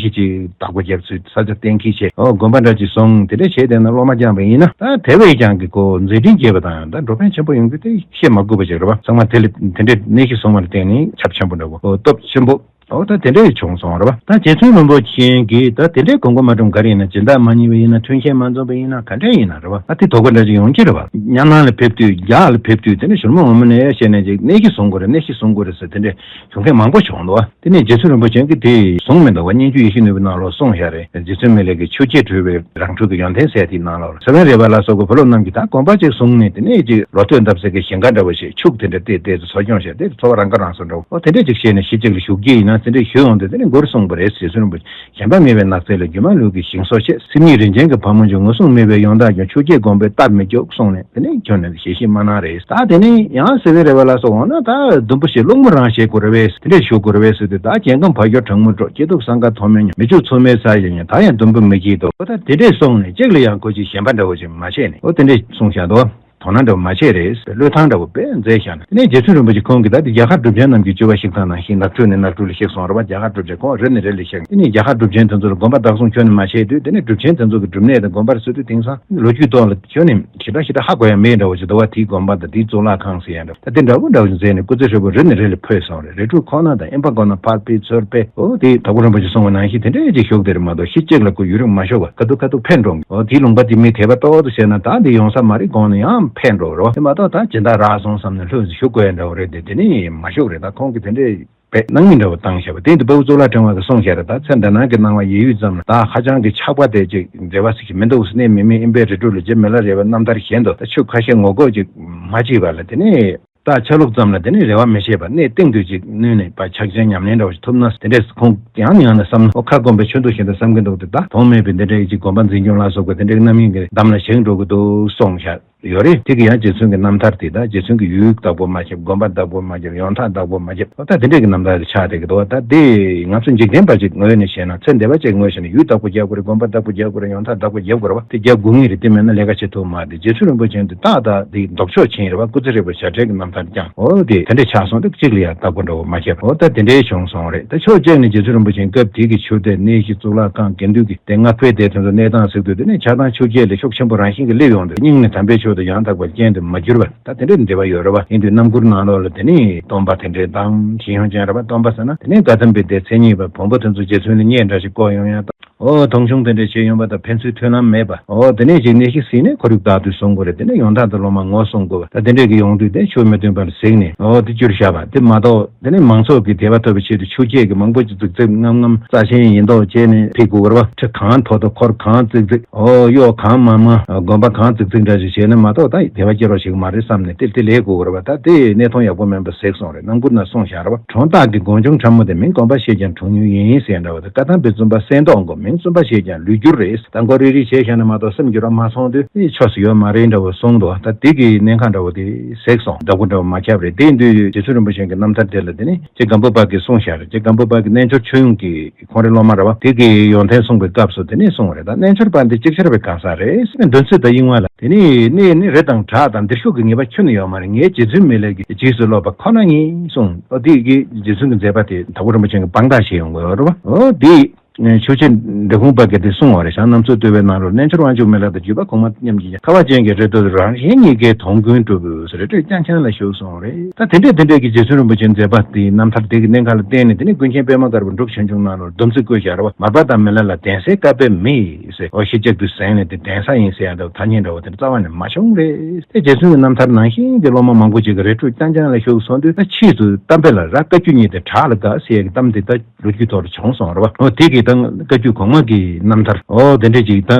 གཞི་ཅིག་བདག་པོ་རྒྱབ་ཚུལ་ས་ཆ་གཏན་འཁེལ་བྱས་ཨོ་དགོན་པ་འདྲ་ཅིག་བཟུང་། དེ་འདྲ་བྱས་བསྡད་ན་སློབ་མ་སྦྱངས་པ་ཡིན་ན་ད་དེ་བས་ཀྱང་གི་ཁོ་མཛད་འཕྲིན་རྒྱས་པ་དང་ད་འགྲོ་ཕན་ཆེན་པོ་ཡོང་རྒྱུ་དེ་བཤད་མ་དགོས་པ་ཅིག་རེད་བ། ཚང་མ་དེ་ལ་དེ་འདྲའི་གནས་གཞི་བཟུང་བ་ལ་བརྟེན་ནས་ཁྱབ་ཆེན་པོ་འདྲ་བོ་ཨོ་སྟོབས་ཆེན་པོ་ཨོ་ད་དེ་འདྲ་བྱུང་སོང་རེད་བ། ད་རྗེ་བཙུན་རིན་པོ་ཆེ་གིས་ད་དེ་འདྲའི་དགོངས་པ་མ་འགྲུབ་ག་རེ་ཡིན་ན་སྦྱིན་བདག་མ་རྙེད་པ་ཡིན་ན་མཐུན་རྐྱེན་མ་འཛོམས་པ་ཡིན་ན་ག་འདྲ་ཡིན་ན་རེད་བ། ད་དེ་དོགས་པ་འདྲ་ཅིག་ཡོང་གི་རེད་བ། གཉའ་ནང་ལ་ཕེབས་དུས་རྒྱ་ལ་ཕེབས་དུས་དེ་ནས་ཞོལ་མོ་འོ་མ་ནས་བཤད་ནས་ཅིག་གནས་གཞི་བཟུང་དགོས་རེད། གནས་གཞི་བཟུང་དགོས་རེད་ཟེར་དེ་འདྲའི་ཞུ་མཁན་མང་པོ་བྱུང་འདུག་བ། དེ་ནས་རྗེ་བཙུན་རིན་པོ་ཆེ་གིས་དེ་བཟུང་མི་འདུག་བ། སྙན་བརྒྱུད་ཡིད་བཞིན་ནོར་བུའི་ནང་ལོགས་གསུངས་བཞག་རེད། རྗེ་བཙུན་མི་ལའི་གི་ཆོས་བརྒྱད་གྲོལ་བའི་རང་གྲོལ་གྱི་ཡོན་ཏན་ཟེར་དེའི་ནང་ལོགས་ལ། ས་བོན་རས་པ་ལ་སོགས་པའི་བུ་སློབ་རྣམས་ཀྱིས་ད་དགོན་པ་གཅིག་བཟུང་ནས་དེ་ནས་ཅིག་ལོ་ཐོས་འདབ་སེ་གི་ཞིང་ཁ་འདྲ་བོ་ཞིག་ཕྱུགས་དེ་འདྲ་བལྟས་བལྟས་ཚེ་འཚོ་སྐྱོང་བྱས་ཏེ་འཚོ་བ་རང་ཁ་རང་གསོ་འདྲ་བོ་ཨོ་དེ་འདྲ་ཅིག་བྱས་ནས་གཞི་གཅིག་ལ་བཞུགས་ཀྱི་ཡིན་ན། དེ་འདྲ་ཞུས་ཡོང་དུས་དེ་ནས་མགུར་གསུངས་པ་རེད། རྗེ་བཙུན་རིན་པོ་ཆེ། ཞེན་པ་མེད་པའི་ནགས་ཚལ་ལ། སྒྱུ་མ་ལུས་ཀྱི་ཞིང་སོགས་བཅས། སྲིད་ཉིད་རིན་ཆེན་གྱི་ཕག་མོ་འཇོམས། ངོས་བཟུང་མེད་པའི་ཡང་དག་ཀྱང་། ཆོས་བརྒྱད་བསྒོམས་པས་སྟབས་མི་སྐྱོ་གསུངས་ནས། དེ་ནས་ཁྱོད་ནི་ཞལ་བཞེས་སྨྲ་སྣང་རེད། ད་དེ་ནས་ཡང་སེ་བན་རས་པ་ལ་སོགས་འོང་ན། ད་དུམ་བུ་ཞིག་སློང་མོ་རང་བྱེད་དགོས་རེད་པས། དེ་འདྲས་ཞུ་དགོས་རེད་པས་ཟེར་དུས། ད་རྒྱལ་ཁམས་བ་སྐྱོར་གྲང་མོ་འགྲོ། སྐྱིད་སྡུག་བསམ་དཀའ་མཐོང་མེད་མྱོང་། མི་ཕྱུགས་མཚོ་མོའི་ས་ཡིན་མྱོང་། ད་ཡང་དུམ་བུ་མི་སྐྱིད་དོ། ད་དེ་འདྲས་གསུངས་ནས། གཅིག་ལ་ཡང་ཁོ་ཅིག་ཞེན་པ་འདྲ་བོ་ཅིག་མ་བྱས་ནས། འོ་དེ་འདྲས་གསུངས་བཞག་འདུག་དོ་སྣང་འདྲ་བོ་མ་བྱས་རེད། བློས་བཏང་འདྲ་བོ་དཔེ་མཛད་བཞག་ནས། དེ་ནས་རྗེ་བཙུན་རིན་པོ་ཆེ་ཁོང་གིས་ད་དེ་རྒྱ་གར་གྲུབ་ཆེན་རྣམས་ཀྱི་སྤྱོད་པ་ཞིག་དང་། ནང་བཞིན་ནགས་ཁྲོད་ནས་ནགས་ཁྲོད་ལ་གཤེགས་སོང་རེད་པ། རྒྱ་གར་གྲུབ་ཆེན་ཁོང་རི་ནས་རི་ལ་གཤེགས། དེ་ནས་རྒྱ་གར་གྲུབ་ཆེན་དེ་ཚོ་ལ་དགོན་པ་བདག་བཟུང་ཁྱོན་ནས་མ་བྱས་དུས། དེ་ནས་གྲུབ་ཆེན་དེ་ཚོ་གི་སྒྲུབ་གནས་དང་དགོན་པ་ལ་སོང་དུས། དེང་སང་ལོ་རྒྱུས་ཐོག་ལ་ཁྱོན་ནས་ཞེ་དྲག་ཞེ་དྲག་ཧ་གོ་ཡ་མེད་འདྲ་བོ་ཅིག་འདུག་པ། དེའི་དགོན་པ་དང་དེའི་གཙུག་ལག་ཁང་ཟེར་ཡ་འདྲ་བོ། ད་དེ་འདྲ་བོ་འདྲ་བོ་ཅིག་མཛད་ནས། སྐུ་ཚེ་ཧྲིལ་པོ་རི་ནས་རི་ལ་འཕོས་སོང་རེད། རི་ཁྲོད་ཁོག་ནག་དང་། ཨེ་ཕ་ཁོག་ནག་ཕར་ཕུད་ཚུར་ཕུད། འོ་དེ་དྭགས་པོ་རིན་པོ་ཆེ་གསུངས་པ་ནང་བཞིན་དེ་འདྲས་ཅིག་བཞུགས་བསྡད་རེད་མ་གཏོགས། གཞི་གཅིག་ལ་ཁོ་ཡུན་རིང་མ་བཞུགས་པ། ཁ་ཐུག་ཁ་ཐུག་འཕེན་འགྲོ། འོ་དེའི་ལུང་པ་དེ་མི་དད་པ་ཏོག་ཏོ་བྱས་ན། ད་དེ་ཡོང་ས་མ་རེད། དགོངས་ནས་ཡང་འཕེན་འགྲོ་རོ། དེ་མ་གཏོགས་ད་སྦྱིན་བདག་རག་སོང་བསམ་ནས་ལྷོད་ཅིག་བཞུགས་དགོས་ཡ་འདྲ་བོ་རེད་དེ། དེ་ནས་མ་བཞུགས་རེད། ད་ཁོང་གིས་དེ་འདྲས་དཔེ་སྣང་མེད་འདྲ་བོ་བཏང་བཞག་པ། དེ་དུས་དཔའ་བོ་གཙུག་ལག་ཕྲེང་བ་གིས་གསུངས་བཞག་རེད། ད་ཚེ་འདི་སྣང་གི་སྣང་བ་ཡིད་ཡུལ་ཙམ་ལ། ད་ཧ་ཅང་གི་ཆགས་པ་དེ་ཅིག་འབྲེལ་བ་ཞིག་མི་འདུག་ཟེར། གནས་མི་དམན་ཨིན་པས་རི་ཁྲོད་ལ། རྗེ་མི་ལ་རས་པའི་རྣམ་ཐར་བཞིན་དུ། ད་ཆོས་ཁ་ཤས་ངོ་རྒོལ་ཅིག་མ་བྱས་པ་ལ། དེ་ནས་ད་ཆ་ལུགས་ཙམ་ལ་དེ་ནས་རེ་བ་མི་བྱེད་པ། གནས་སྟེང་དུ་ཅིག་བསྣུན་ནས་ཕར་ཕྱག་ཆེན་ཉམས་ལེན་འདྲ་བོ་ཞིག་ཐུབ་ན། དེ་འདྲས་ཁོང་ཡང་ནས་ཡང་ན་བསམ་ན། ཨོ་ཁ་སྐོམ་པའི་ཆུ་འཐུང་བཞིན་དུ་བསམ་གྱི་འདུག་སྟེ། ད་དོན་མེད་པའི་འདི་འདྲའི་ཅིག་དགོན་པ་འཛིན་སྐྱོང་ལ་སོགས་པའི་དེ་འདྲའི་རྣམ་གཡེང་གི་འདམ་ལ་ཞེན་འགྲོ་གི་འདུག་གསུངས་བཞག་ཡོད་རེད། དེ་གི་ཡང་རྗེ་བཙུན་གྱི་རྣམ་ཐར་དེ། ད་རྗེ་བཙུན་གྱི་ཡུལ་བདག་པོ་མ་བྱེད། དགོན་པ་བདག་པོ་མ་བྱེད། ཡོན་བདག་བདག་པོ་མ་བྱེད། ད་དེ་འདྲས་ཀྱི་རྣམ་ཐར་དེ་ཆགས་བསྡད་ཀྱི་འདུག་ད་དེ་ང་ཚོ་འཇིག་རྟེན་པ་ཅིག་ངོས་ནས་བཤད་ན། ཚེ་འདས་པ་ཅིག་ངོས་བྱས་ན། ཡུལ་བདག་པོ་རྒྱག་དགོས་རེད། དགོན་པ་བདག་པོ་རྒྱག་དགོས་རེད། ཡོན་བདག་བདག་པོ་རྒྱག་དགོས་རེད་པ། དེ་རྒྱག་དགོས་ངེས་རེད། དེ་མེད་ན་ལས་ཀ་བྱེད་ཐུབ་མ་རེད། རྗེ་བཙུན་རིན་པོ་ཆེ་འདི་ཏག་ཏག་དེ་ལྡོག་ཕྱོགས་ཕྱིན་རེད་པ། སྐུ་ཚེ་ཧྲིལ་པོ་བྱ་བྲལ་གྱི་རྣམ་ཐར་བསྐྱངས། འོ་དེ་དེ་འདྲས་ཆགས་སོང་དུས། གཅིག་ལ་ཡང་བདག་པོ་འདྲ་བོ་མ་བྱས་པ། འོ་ད་དེ་འདྲས་བྱུང་སོང་རེད། ད་ཕྱོགས་གཅིག་ནས་རྗེ་བཙུན་རིན་པོ་ཆེ་སྐབས་དེ་གི་ཆོས་སྡེ། གནས་གཞི། གཙུག་ལག་ཁང་། དགེ་འདུན་གྱི་སྡེ་ལྔ་ཕུད་དེ་དེ་ཚོ་གནས་སྟངས་གཟིགས་དུས། དེ་ནས་ཆགས་སྡང་ཆོས་བརྒྱད་ལ་ཤུགས་ཆེན་པོ་རང་བཞིན་གྱིས་སླེབས་ཡོང་དུས། སྙིང་ནས་དམ་པའི་ཆོས་དང་ཡང་དག་པར་རྐྱེན་དུ་མ་གྱུར་པ། ད་དེ་འདྲའི་འབྲེལ་བ་ཡོད་རེད་པ། ཡིན་དུས་རྣམ་མགུར་ནང་ལོགས་ལ་དེ་ནས་སྟོན་པ་དེ་འདྲའི་གདམས། ཞིང་སྐྱོང་བྱེད་རེད་པ། སྟོན་པ་ཟེར་ན། དེ་ནས་དགའ་ལྡན་པའི་སྡེ་མཚན་ཉིད་པ་བོན་པོ་དེ་ཚོ་རྗེ་བཙུན་ལ་བརྙས་འདྲ་ཞིག་བཀོད་ཡོང་ཡ་དང་། འོ་མཐོང་ཆུང་དེ་འདྲ་བྱེད་ཡོང་པ་དང་། ཕན་ཚུན་མཐུན་ལམ་མེད་པ། འོ་དེ་ནས་ཅིག་གནས་གཞི་ཟིན་ནས་ཁོར་ཡུག་བདག་ཏུ་བཟུང་དགོས་རེད། དེ་ནས་ཡོན་བདག་དང་སློབ་མ་ངོ་སྲུང་དགོས་པ། ད་དེ་འདྲས་ཀྱི་ཡོང་དུས། དེ་ཆོས་མི་མཐུན་པ་ལ་གཟིགས་ནས། འོ་དེ་བསྐྱུར་བཞག་པ་དེ་མ་གཏོགས། དེ་ནས་མང་ཚོགས་ཀྱི་དད་པ་ཐོབ་པའི་ཆེད་དུ་ཆོས་བརྒྱད་ཀྱི་མང་པོ་ཅིག་རྫིག་རྫིག་ངམ་ངམ་རྩ་ཆེན་ཡིན་མདོག་བྱས་ནས་ཕེབས་དགོས་པ་རེད་པ། ཁྲི་གང་མཐོ་མཐོ། འཁོར་གང་རྫིག་རྫིག་འོ་གཡོག་གང་མང་མང་། དགོན་པ་གང་རྫིག་རྫིག་འདྲ་ཞིག་བྱས་ནས་མ་གཏོགས། ད་དད་པ་སྐྱེ་རོགས་ཞིག་མ་རེད་བསམ་ནས་དེ་དེ་ལས་དགོས་པ་རེད་པ། ད་དེ་གནས་མཐོང་ཡག་པོ་མིན་པ་གཟིགས་སོང་རེད། རྣམ་མགུར་ན་གསུངས་བཞག་རེད་པ། གྲོང་རྟགས་ཀྱི་སྒོ་ཆུང་ཁྲ་མོ་དེ། མིང་དགོན་པ་ཞེས་ཀྱང་གྲོང་ཡུལ་ཡིན་ཟེར་འདྲ་བ་དེ། བཀའ་གདམས་པའི་བཙུན་པ་གསེར་མདོག་མགོ། མིང་བཙུན་པ་ཞེས་ཀྱང་ལུས་འགྱུར་རེད། ད་མགོ་རིལ་རིལ་བྱས་བཞག་ནས་མ་གཏོགས། སེམས་འགྱུར་བ་མ་སོང་དུས། ཨེ་ཆོས་སུ་ཡོད་མ་རེད་འདྲ་བོ་གསུངས་འདུག་ད་དེ་གི་གནད་འགག་འདྲ་བོ་དེ་གཟིགས་སོང་། བདག་པོ་འདྲ་བོ་མ་ཁྱབ་རེད། དེ་ཡིན་དུས་རྗེ་བཙུན་རིན་པོ་ཆེ་གི་རྣམ་ཐར་དེ་ལ། དེ་ནས་རྗེ་སྒམ་པོ་པ་གིས་གསུངས་བཞག་རེད། རྗེ་སྒམ་པོ་པ་གིས་རྣལ་འབྱོར་ཆོས་དབྱིངས་ཀྱི་ཁོང་རའི་སློབ་མ་རེད་པ། དེ་གི་ཡོན་ཏན་གསུངས་པའི་སྐབས་སུ་དེ་ནས་གསུངས་པ་རེད། ད་རྣལ་འབྱོར་པ་འདི་ཅིག་ཆར་པའི་གང་ཟག་རེད། འདོད་ཚུལ་དང་གཡེང་བ་ལ། དེ་ནས་གནས་ནི་རི་དང་བྲག་དང་། འདིར་ཞུགས་ཀྱི་ངེས་པ་ཁྱོན་ནས་ཡོད་མ་རེད། ངའི་རྗེ་བཙུན་མི་ལ་གི་རྗེས་སུ་སློབ་པ་ཁོ་ན་ཉིད་གསུངས། ཨོ་དེ་གི་རྗེ་བཙུན་གྱི་མཛད་པ་དེ་དྭགས་པོ་རིན་པོ་ཆེ་གི་དཔང་རྟགས་བྱས་ཡོང་དགོས་རེད་པ། ཨོ་དེ། ཆོས་རྗེ་འབྲི་གུང་པ་གིས་དེ་གསུངས་པ་རེད། ཞང་གནམ་མཚོ་བཏུལ་བའི་ནང་ལོགས། རྣལ་འབྱོར་དབང་ཕྱུག་མི་ལ་དང་། བརྒྱུད་པ་གོང་མ་མཉམ་གྱིས་ཀྱང་། ཁ་བ་ཅན་གྱི་རེ་ལྟོས་རང་གཞན་གཉིས་ཀའི་དོན་ཀུན་གྲུབ་ཟེར། རེ་ལྟོས་རྐྱང་རྐྱང་ལ་ཞུགས་སོང་རེད། ད་དེ་འདྲས་དེ་འདྲས་ཀྱི་རྗེ་བཙུན་རིན་པོ་ཆེའི་མཛད་པ་དེའི་རྣམ་ཐར་དེ་གི་གནད་འགག་ལ་བརྟེན་ནས། དེ་ནས་ཀུན་མཁྱེན་པད་མ་དཀར་པོ་སྒྲུབ་ཆོས་འབྱུང་ནང་ལོགས་སྡོམ་ཚིག་བཀོད་བཞག་རེད་པ། མར་པ་དང་མི་ལ་ལ་གདན་སའི་བཀའ་དཔེ་མེད་ཟེར། འོ་ཞི་བྱེད་དུ་གཟེངས་ནས་དེ་གདན་ས་ཡིན་ཟེར་ཡ་འདྲ་བོ་ཐ་སྙད་འདྲ་བོ་དེ་རྩ་བ་ནས་མ་བྱུང་རེད། དེ་རྗེ་བཙུན་གྱི་རྣམ་ཐར་ནང་བཞིན་གྱི་སློབ་མ་མང་པོ་ཅིག་གིས་རེ་ལྟོས་རྐྱང་རྐྱང་ལ་ཞུགས་སོང་དུས། ད་ཕྱིས་སུ་གཏམ་དཔེ་ལ་ར་བཀའ་བརྒྱུད་གཉིས་ཏེ་བྲག་ལ་དགའ་ཟེར་ཡ་གི་གཏམ་དེ་ད་ལོ་རྒྱུས་ཐོག་ལ་བྱུང་སོང་རེད་པ། འོ་དེ་གི་ད་བཀའ་བརྒྱུད་གོང་མ་གི་རྣམ་ཐར། འོ་དེ་འདྲས་ཅིག་ད་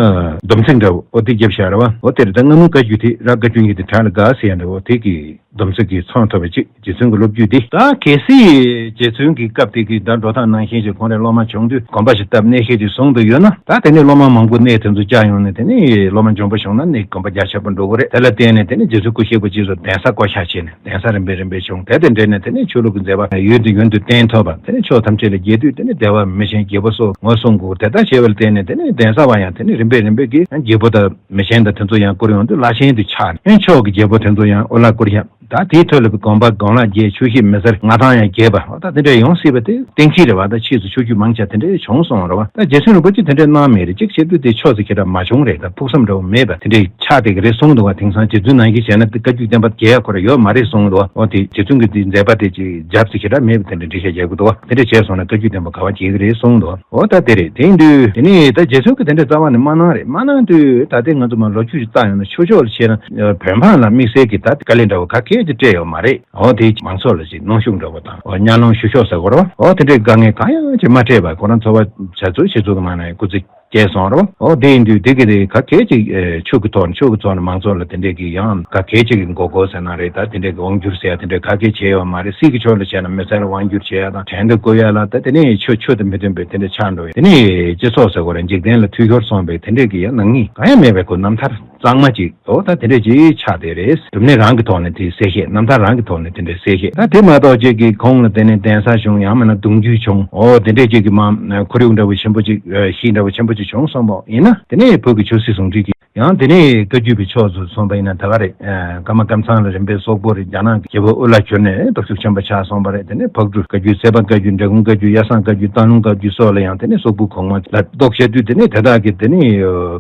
སྡོམ་ཚིག་འདྲ་བོ་འོ་དེ་བརྒྱབ་བཞག་རེད་པ། འོ་དེ་རེད། ད་སྔ་མོའི་བཀའ་བརྒྱུད་དེ་ར་བཀའ་བརྒྱུད་གཉིས་ཏེ་བྲག་ལ་དགའ་ཟེར་ཡ་འདྲ་བོ་དེ་གི་སྡོམ་ཚིག་གི་ཚོགས་ཐོབ་པ་ཅིག་རྗེ་བཙུན་གྱི་སློབ་བརྒྱུད་འདི། ད་གལ་སྲིད་རྗེ་བཙུན་གྱི་སྐབས་དེ་གི་ད་འགྲོ་སྟངས་ནང་བཞིན་ཞིག་ཁོང་རའི་སློབ་མ་བྱུང་དུས། དགོན་པ་ཞིག་བཏབ། གནས་བཤད་ཅིག་བཟུང་དུ་ཡོད་ན། ད་དེ་ནས་སློབ་མ་མང་པོ་གནས་དེ་ཚོ་བཅག་ཡོང་ནས། དེ་ནས་སློབ་མ་འཇོན་པོ་བྱུང་ན་ནི་དགོན་པ་རྒྱ་ཆེ་པོ་འགྲོ་གི་རེད། དེ་ལ་བརྟེན་ནས་དེ་ནས་རྗེ་བཙུན་སྐུ་གཤེགས་པ་རྗེས་སུ་གདན་ས་བསྐོ་བཞག་བྱས་ནས། གདན་ས་རིམ་པས་རིམ་པས་བྱུང་། དེ་དང་འབྲེལ་ནས་དེ་ནས་ཆོས་ལུགས་ཀྱི་མཛད་པ་ཡུན་དུ་ཡུན་དུ་བརྟན་ཐུབ་པ། དེ་ནས་ཕྱོགས་ཐམས་ཅད་ལ་རྒྱས་དུས། དེ་ནས་བདེ་བ་མི་ཆེན་རྒྱལ་པོ་སོགས་ངོ་སྲུང་དགོས། དེ་ལྟར་བྱས་པ་ལ་བརྟེན་ནས་དེ་ནས་གདན་ས་བ་ཡང་དེ་ནས་རིམ་པས་རིམ་པས་ཀྱིས་ཡང་རྒྱལ་པོ་དང་མི་ཆེན་དང་དེ་ཚོ་ཡང་བཀུར་ཡོང་དུས། བླ་ཆེན་དུ་ཆགས་ནས། ཡང་ཕྱོགས་ཀྱི་རྒྱལ་པོ་དེ་ཚོ་ཡང་འོ་ལ་བཀུར་ཡང་། ད་དེའི་ཐོག་ལ་དགོན་པ་སྒང་ལ་རྒྱས། ཆོས་གཞིས་མི་སེར་མངའ་ཐང་ཡང་རྒྱས་པ། འོ་ད་དེ་འདྲ་ཡོང་སྲིད་པ་དེ་གཏན་འཁེལ་རེད་པ། ད་ཕྱིས་སུ་ཆོས་བརྒྱུད་མང་ཆེ་དེ་འདྲ་བྱུང་སོང་རེད་པ། ད་རྗེ་བཙུན་རིན་པོ་ཆེ་དེ་འདྲ་གནང་མེད་རེད། གཅིག་བྱས་དུས་དེ་ཕྱོགས་སུ་ཁྱེད་རང་མ་བྱུང་རེད། ད་ཕུགས་བསམ་འདྲ་བོ་མེད་པ་དེ་འདྲའི་ཆགས་བསྡད་ཀྱི་རེད་གསུངས་འདུག་པ། དེང་སང་རྗེ་བཙུན་ནང་བཞིན་བྱས་ན་དེ་བཀའ་བརྒྱུད་བསྟན་པ་རྒྱས་ཡ་ཁོ་རང་ཡོད་མ་རེད་གསུངས་འདུག་པ། འོ་དེ་རྗེ་བཙུན་གྱི་དེ་མཛད་པ་དེ་ཅིག་རྒྱབ་ཙེ་ཁྱེད་རང་མེད་པ་དེ་འདྲ་འགྲེལ་བཤད་རྒྱག་གི་འདུག་པ། དེ་འདྲ་བྱས་སོང་ན་བཀའ་བརྒྱུད་བསྟན་པ་ག་པར་རྒྱས་ཀྱི་རེད་གསུངས་འདུག་འོ་ད་དེ་རེད། དེ་ཡིན་དུས་དེ་ནས་ད་རྗེ་བཙུན་གྱིས་དེ་འདྲ་རྩ་བ་ནས་མ་གནང་རེད། མ་གནང་དུས་ད་ལྟའི་ང་ཚོ་མར་ལོ་རྒྱུས་ཤིག་བལྟ་ཡོང་ན། ཆོས་ཕྱོགས་ལ་བྱས་ན་བོད་འབངས་ལ་དམིགས་བསལ་གྱི་ད་དཀའ་ལས་འདྲ་བོ་ག་གེ་ཅིག་སྤྲད་ཡོད་མ་རེད། འོ་དེ་མང་ཚོགས་ལ་ཅིག་གནོན་ཤུགས་འདྲ་བོ་དང་། འོ་གཉའ་གནོན་ཞུ་ཕྱོགས་ཟེར་དགོས་རེད་པ། འོ་དེ་འདྲའི་དཀའ་ངལ་གང་ཡང་ཅིག་མ་སྤྲད་པར་ཁོ་རང་འཚོ་བ་བྱ་ཚུལ་བྱེད་ཚུལ་གྱི་མ་ན་ཡང་སྐུ་ཚེ་ སྐྱེས་སོང་རོ། འོ་དེ་ཡིན་དུས་དེ་གི་དེ་ག་གེ་ཅིག་ཆོས་ཀྱི་ཐོག་ནས་ཆོས་ཀྱི་ཐོག་ནས་མང་ཚོགས་ལ་དེ་འདྲས་ཀྱི་ཡང་ག་གེ་ཅིག་གི་མགོ་སྐོར་ཟེར་ན་རེད། ད་དེ་འདྲས་ཀྱི་དབང་བསྒྱུར་ཟེར་ཡ་དེ་འདྲས་ག་གེ་བྱས་ཡོད་མ་རེད། སྲིད་ཀྱི་ཕྱོགས་ལ་བྱས་ན་མི་སེར་ལ་དབང་བསྒྱུར་བྱས་ཡ་དང་བྲན་དུ་བཀོལ་ཡ་ལ་ད་དེ་ནས་ཆོས་ཆོས་དང་མི་མཐུན་པའི་དེ་འདྲས་ཆགས་འགྲོ་ཡ། དེ་ནས་སྤྱི་ཚོགས་ཟེར་དགོས་རེད། འཇིག་རྟེན་ལ་འཐུས་ཤོར་སོང་བའི་དེ་འདྲས་ཀྱི་ཡ་ནག་ཉེས་གང་ཡང་མེད་པའི་ཁོ་རྣམ་ཐར་གཙང་མ་ཅིག་འོ་ད་དེ་འདྲས་ཅིག་ཆགས་བསྡད་རེད། སྒྲུབ་གནས་རང་གི་ཐོག་ནས་དེ་གསལ་བཤད། རྣམ་ཐར་རང་གི་ཐོག་ནས་དེ་འདྲས་གསལ་བཤད། ད་དེ་མ་གཏོགས་ཅིག་གི་ཁོང་ལ་དེ་ནས་གདན་ས་བྱུང་ཡང་མིན་ན་གདུང་རྒྱུད་བྱུང་འོ་དེ་འདྲས་ཅིག་གི་མ་ཁོར་ཡུག་འདྲ་བོ་ཆེན་པོ་ཅིག་གཤིས་འདྲ་བོ་ཆེན་པོ་ཅིག་བྱུང་སོང་བ་ཡིན་ན། དེ་ནས་བོད་ཀྱི་ཆོས་སྲིད་ཟུང་འབྲེལ་གྱི་ཡང་དེ་ནས་བཀའ་བརྒྱུད་པའི་ཕྱོགས་སུ་སོང་བ་ཡིན་ན་ད་ག་རེད། ཀརྨ་ཀམ་ཚང་ལ་རིམ་པས་སོག་པོ་རེད། རྒྱ་ནག་གི་རྒྱལ་པོ་དབུ་བླ་གྱུར་ནས་སྟོབས་ཤུགས་ཆེན་པོ་ཆགས་སོང་བ་རེད། དེ་ནས་ཕག་གྲུ་བཀའ་བརྒྱུད། སེ་པ་བཀའ་བརྒྱུད། འབྲས་སྤུངས་བཀའ་བརྒྱུད། གཡའ་བཟང་བཀའ་བརྒྱུད། སྟག་ལུང་བཀའ་བརྒྱུད་སོགས་ལ་ཡང་དེ་ནས་སོག་པོའི་གོང་མ་ལ་གཏོགས་བྱས་དུས་དེ་ནས་དེ་དག་གིས་དེ་ནས་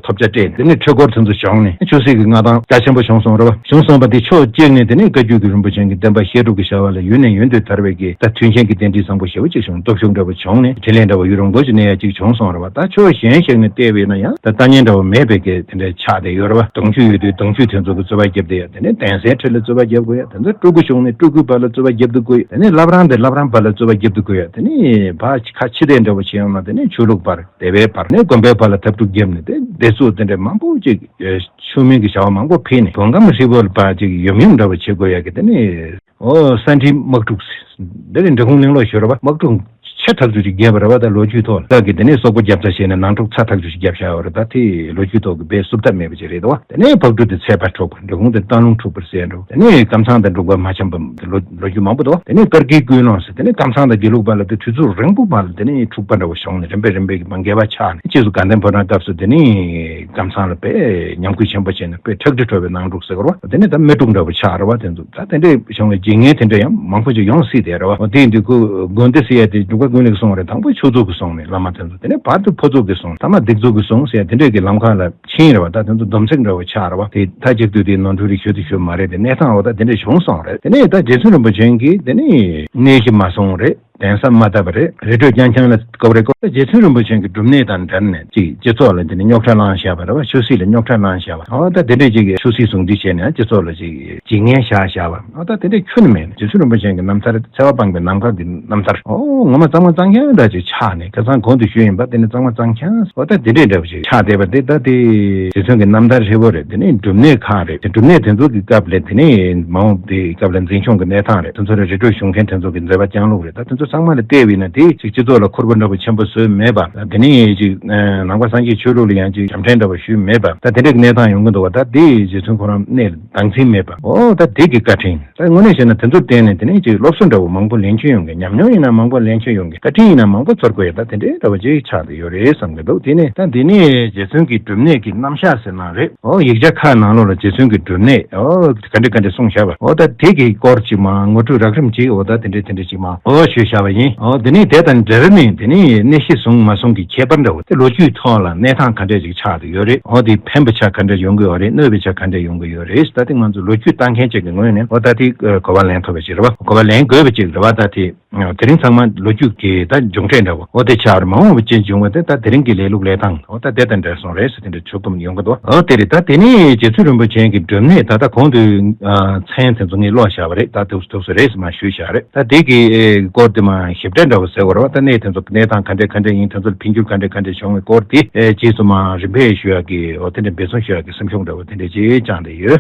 ཐོབ་བྱ་སྤྲད། དེ་ནས་ཁྲི་སྐོར་དེ་ཚོ་བྱུང་ནས་ཆོས་སྲིད་ཀྱི་མངའ་ཐང་རྒྱ་ཆེན་པོ་བྱུང་སོང་རེད་བ། བྱུང་སོང་བ་དེ་ཕྱོགས་གཅིག་ནས་དེ་ནས་བཀའ་བརྒྱུད་ཀྱི་རིན་པོ་ཆེ་གི་བསྟན་པ་བཤད་སྒྲུབ་ཀྱི་བྱ་བ་ལ་ཡུན་ནས་ཡུན་དུ་དར་བའི་གི་ད་མཐུན་རྐྱེན་གྱི་རྟེན་འབྲེལ་བཟང་པོ་ཞེ་པོ་ཅིག་བྱུང་། སྟོབས་ཤུགས་འདྲ་བོ་བྱུང་ནས་འཕྲིན་ལས་འདྲ་བོ་ཡུན་རིང་པོ་ཞིག་གནས་ཡ་ཅིག་བྱུང་སོང་རེད་བ། ད་ཕྱོགས་གཞན་ཞིག་ནས་བལྟས་པས་ན་ཡང་ད་ལྟ་ཉན་འདྲ་བོ་མེད་པའི་གི་དེ་འདྲའི་ཆགས་བསྡད་ཡོད་རེད་བ། གདུང་རྒྱུད་ཡོད་དུས་གདུང་རྒྱུད་དེ་ཚོ་གི་རྩོད་པ་རྒྱབ་བསྡད་ཡ། དེ་ནས་གདན་སའི་ཁྲི་ལ་རྩོད་པ་རྒྱབ་དགོས་ཡ། དེ་ཚོ་སྤྲུལ་སྐུ་བྱུང་ནས་སྤྲུལ་སྐུའི་བར་ལ་རྩོད་པ་རྒྱབ་ཏུ་དགོས་ཡ། དེ་ནས་བླ་བྲང་དེ་བླ་བྲང་བར་ལ་རྩོད་པ་རྒྱབ་ཏུ་དགོས་ཡ། དེ་ནས་ཕར་ཁ་ཕྱི་བལྟས་འདྲ་བོ་བྱས་ཡོང་ན་དེ་ནས་ཆོས་ལུགས་བར། སྡེ་པའི་བར་ནས་དགོན་པའི་བར་ལ་འཐབ་འཁྲུག་བརྒྱབ་ནས་དེ་སྡེ་ཚོགས་དེ་འདྲ་མང་པོ་ཅིག་ཆོས་མིན་གྱི་བྱ་བ་མང་པོ་འཕེལ་ནས་བོད་ཁམས་ཧྲིལ་པོ་ལ་ཕར་ཅིག་ཡོམ་ཡོམ་འདྲ་བོ་བྱེད་དགོས་ཡ་གི། དེ་ནས་ཨོ་ས་འབྲུག་དམག་འཁྲུག་འདི་ནི་འབྲི་གུང་གླིང་ལོག་ཞོར་བ་དམག་འཁྲུག་ཆེ་ཐག་ཆོད་ཅིག་བརྒྱབ་པ་རེད་བ། ད་ལོ་རྒྱུས་ཐོག་ལ་ད་གི་དེ་ནས་སོག་པོ་རྒྱབ་ས་བྱས་ནས་ནང་འཁྲུག་ཚ་ཐག་ཆོད་ཅིག་བརྒྱབ་བཞག་ཡོད་རེད། ད་དེ་ལོ་རྒྱུས་ཐོག་གི་དཔེ་བསུབ་ཐབས་མེད་པ་ཅིག་རེད་དོ། དེ་ནས་ཕག་གྲུ་དེ་ཚལ་པ་འཁྲུགས་པ། འབྲི་གུང་དེ་སྟག་ལུང་འཁྲུགས་པར་ཟེར་འགྲོ། དེ་ནས་ཀམ་ཚང་དང་འབྲུག་པ་མ་འཆམ་པ་ལོ་ལོ་རྒྱུས་མང་པོ་འདུག། དེ་ནས་སྐར་དགེ་ཀུན་སློང་ཟེར། དེ་ནས་ཀམ་ཚང་དང་དགེ་ལུགས་པ་ལ་དེ་དུས་ཚོད་རིང་པོ་བར་ལ་དེ་ནས་འཁྲུག་པ་འདྲ་བོ་བྱུང་ནས་རིམ་པས་རིམ་པས་ཀྱི་མ་འགལ་བ་ཆགས་ནས། རྗེས་སུ་དགའ་ལྡན་ཕོ་བྲང་སྐབས་སུ་དེ་ནས་ཀམ་ཚང་ལ་དཔེ་ཉམས་རྒུད་ཆེན་པོ་བྱས་ནས་དཔེ་ཁྲག་དྲི་བྲོ་བའི་ནང་འཁྲུག་ཟེར་བ་རེད་བ། དེ་ནས་ད་མི་འཁྲུག་འདྲ་བོ་ཆགས་རེད་བ། དེ་ཚོ་ད་དེ་འདྲས་བྱུང་བའི་རྗེས་ངན་དེ་འདྲ་ཡང་མང་པོ་ཅིག་ཡོང་སྲིད་དེ་རེད་བ། འོ་དེ་ཡིན་དུས་ཁོ་དགོན་སྡེ་ཟེར་ཡ་དེ་འབྲུག་པ་ཀུན་ལེགས་སོང་བ་རེད། དང་པོ་ཆོས་ཚོགས་ཀྱི་སོང་ནས་བླ་མ་དེ་ཚོ། དེ་ནས་བར་དུ་ཕོ་ཚོགས་ཀྱི་སོང་། ཐ་མ་སྡིག་ཚོགས་ཀྱི་སོང་ཟེར་ཡ་དེ་འདྲས་ཀྱི་ལམ་ཁ་ལ་ཕྱིན་རེད་བ། ད་དེ་ཚོ་སྡོམ་ཚིག་འདྲ་བོ་ཆགས་རེད་བ། དེ་མཐའ་གཅིག་ཏུ་དེ་ནོར་འཁྲུལ་རིགས་ཤོད་དེ་ཤོད་མ་རེད། དེ་གནས་སྟངས་འོ་ད་དེ་འདྲས་བྱུང་སོང་རེད། དེ་ནས་ད་རྗེ་བཙུན་རིན་པོ་ཆེ་གིས་དེ་ནས་གནས་གཞི་མ་སོང་རེད། གདན་ས་མ་བཏབ་པ་རེད། རི་ཁྲོད་རྐྱང་རྐྱང་ལ་སྐབས་རེ་སྐབས་རྗེ་བཙུན་རིན་པོ་ཆེ་གི་སྒྲུབ་གནས་དང་འབྲེལ་ནས་ཅིག་སྤྱི་ཚོགས་ལ་དེ་ནས་རྙོག་དྲ་བསླངས་བཞག་པ་རེད་བ། ཆོས་སྲིད་ལ་རྙོག་དྲ་བསླངས་བཞག་པ། འོ་ད་དེ་འདྲས་ཅིག་གི་ཆོས་སྲིད་ཟུང་འབྲེལ་བྱས་ནས་སྤྱི་ཚོགས་ལ་ཅིག་རྗེས་ངན་བཞག་བཞག་པ། འོ་ད་དེ་འདྲས་ཁྱོན་ནས་མེད་ནས་རྗེ་བཙུན་རིན་པོ་ཆེ་གི་རྣམ་ཐར་འཚེ་བ་སྤངས་པའི་ནམ་མཁའ་གི་རྣམ་ཐར། ཨོ་ངོ་མ་གཙང་མ་གཙང་རྐྱང་འདྲ་ཅིག་ཆགས་ནས། ཁ་སང་གོང་དུ་ཞུས་ཡིན་པ། དེ་ནི་གཙང་མ་གཙང་རྐྱང་། ཨོ་ད་དེ་འདྲས་འདྲ་པོ་ཅིག་ཆགས་བསྡད་པ་དེ། ད་དེ་རྗེ་བཙུན་གྱི་རྣམ་ཐར་ཧྲིལ་པོ་རེད། དེ་ནི་སྒྲུབ་གནས་ཁག་རེད། སྒྲུབ་གནས་དེ་ཚོ་གི་སྐབས་ལ་དེ་ནི་མ་འོངས་པའི་སྐབས་ལ་འཛིན་སྐྱོང་གི་གནས་སྟངས་རེད། དེ་ཚོ་ལ་རི་ཁྲོད་གཞུང་མཁན་དེ་ཚོ་གི་མཛད་པ་བསྐྱངས་ལུགས་རེད། ད་དེ་ཚོ་ཚང་མ་ལ་བལྟས་པ་ཡིན་ན་དེ་ཅིག་སྤྱི་ཚོགས་ལ་ཁུར་པོ་འདྲ་པོ་ཆེན་པོ་བཟོས་མེད་པ། དེ་ནི་ཅིག་ནང་པ་སངས་རྒྱས་ཆོས་ལུགས་ལ་ཡང་ཅིག་ཞབས་འདྲེན་འདྲ་པོ་ཞུས་མེད་པ། ད་དེ་འདྲས་གནས་སྟངས་ཡོང་གི་འདུག་བ། ད་དེ་རྗེ་བཙུན་ཁོ་རང་གནས་ལ་འདང་ཚིག་མེད་པ། ཨོ་ད་དེ་གི་བཀའ་དྲིན། ད་དངོས་གནས་བཤད་ན་དེ་ཚོར་བརྟེན་ནས་དེ་ནས་ཅིག་སློབ་གསོ་འདྲ་བོ་མང་པོ་ལེན་རྒྱུ་ཡོང་གི། ཉམས་མྱོང་ཡིན་ན་མང་པོ་ལེན་རྒྱུ་ཡོང་གི། བཀའ་དྲིན་ཡིན་ན་མང་པོ་ཚོར་དགོས་ཡ། ད་དེ་འདྲའི་འདྲ་བོ་ཅིག་ཆགས་བསྡད་ཡོད་རེད་བསམ་གི་འདུག། དེ་ནས་ད་འདི་ནས་རྗེ་བཙུན་གྱི་སྒྲུབ་གནས་ཀྱི་རྣམ་གཞག་ཟེར་ན་རེད། ཨོ་ཡིག་ཆ་ཁག་ནང་ལོགས་ལ་རྗེ་བཙུན་གྱི་སྒྲུབ་གནས་ཨོ་ག་འདྲ་ག་འདྲ་གསུངས་བཞག་པ། ཨོ་ད་དེ་གི་སྐོར་ཅིག་མ་ངོ་སྤྲོད་རགས་རིམ་ཅིག་ཨོ་ད་དེ་འདྲ་དེ་འདྲ་ཅིག་མ་ཨོ་ཞུས་བཞག་པ་ཡིན། ཨོ་དེ་ནས་དེ་དང་འབྲེལ་ནས་དེ་ནས་གནས་གཞི་བཟུང་མ་བཟུང་གི་ཁྱད་པར་འདྲ་བོ། དེ་ལོ་རྒྱུས་ཐོག་ལ་གནས་སྟངས་ག་འདྲ་ཅིག་ཆགས་བསྡད་ཡོད་རེད། ཨོ་དེ་ཕན་པ་ཆ་ག་འདྲ་ཡོང་གི་ཡོད་རེད། གནོད་པའི་ཆ་ག་འདྲ་ཡོང་གི་ཡོད་རེད། ད་དེ་ང་ཚོ་ལོ་རྒྱུས་ལྟ་མཁན་ཅིག་གི་ངོས་ནས་ཨོ་ད་དེ་གོ་བ་ལེན་ཐུབ་པ་ཅིག་རེད་བ། གོ་བ་ལེན་དགོས་པ་ཅིག་རེད་བ། ད་དེ་དེ་རིང་ཚང་མ་ལོ་རྒྱུས་ཀྱི་ད་མཇུག་འབྲས་འདྲ་བོ་ཨོ་དེ་ཆགས་རེད། མ་འོངས་པ་ཅན་བྱུང་བ་དེ་ད་དེ་རིང་གི་ལས་ལུགས་ལས་སྟངས་ཨོ་ད་དེ་དང་འབྲེལ་སོང་རེད་ཟེར་དེ་འདྲ་ཆོག་གམ་ཡོང་གི་འདུག། ཨོ་དེ་རེད། ད་དེ་ནས་རྗེ་བཙུན་རིན་པོ་ཆེ་གི་སྒྲུབ་གནས་ད་ལྟ་གོང་དུ་མཚན་དེ་ཚོ་ངས་ཀློག་བཞག་པ་རེད། ད་དུས་སུ་དུས་སུ་རེད་ཟེར་མ་ཞུས་བཞག་རེད། ད་དེ་གི་སྐོར་དེ་མ་ཞིབ་ཕྲ་འདྲ་བོ་ཟེར་བ་རེད་བ། ད་གནས་དེ་ཚོ་གནས་སྟངས་ག་འདྲ་ག་འདྲ་ཡིན། དེ་ཚོ་ལ་འཕེལ་འགྱུར་ག་འདྲ་ག་འདྲ་བྱུང་བའི་སྐོར་དེ་རྗེས་སུ་མ་རིམ་པས་ཞུ་ཡག་གི་ཨོ་དེ་འདྲ་འབད་བརྩོན་ཞུ་ཡག་གི་སེམས་ཤུགས་འདྲ་བོ་དེ་འདྲ་ཅིག་བཅངས་བསྡད་ཡོད།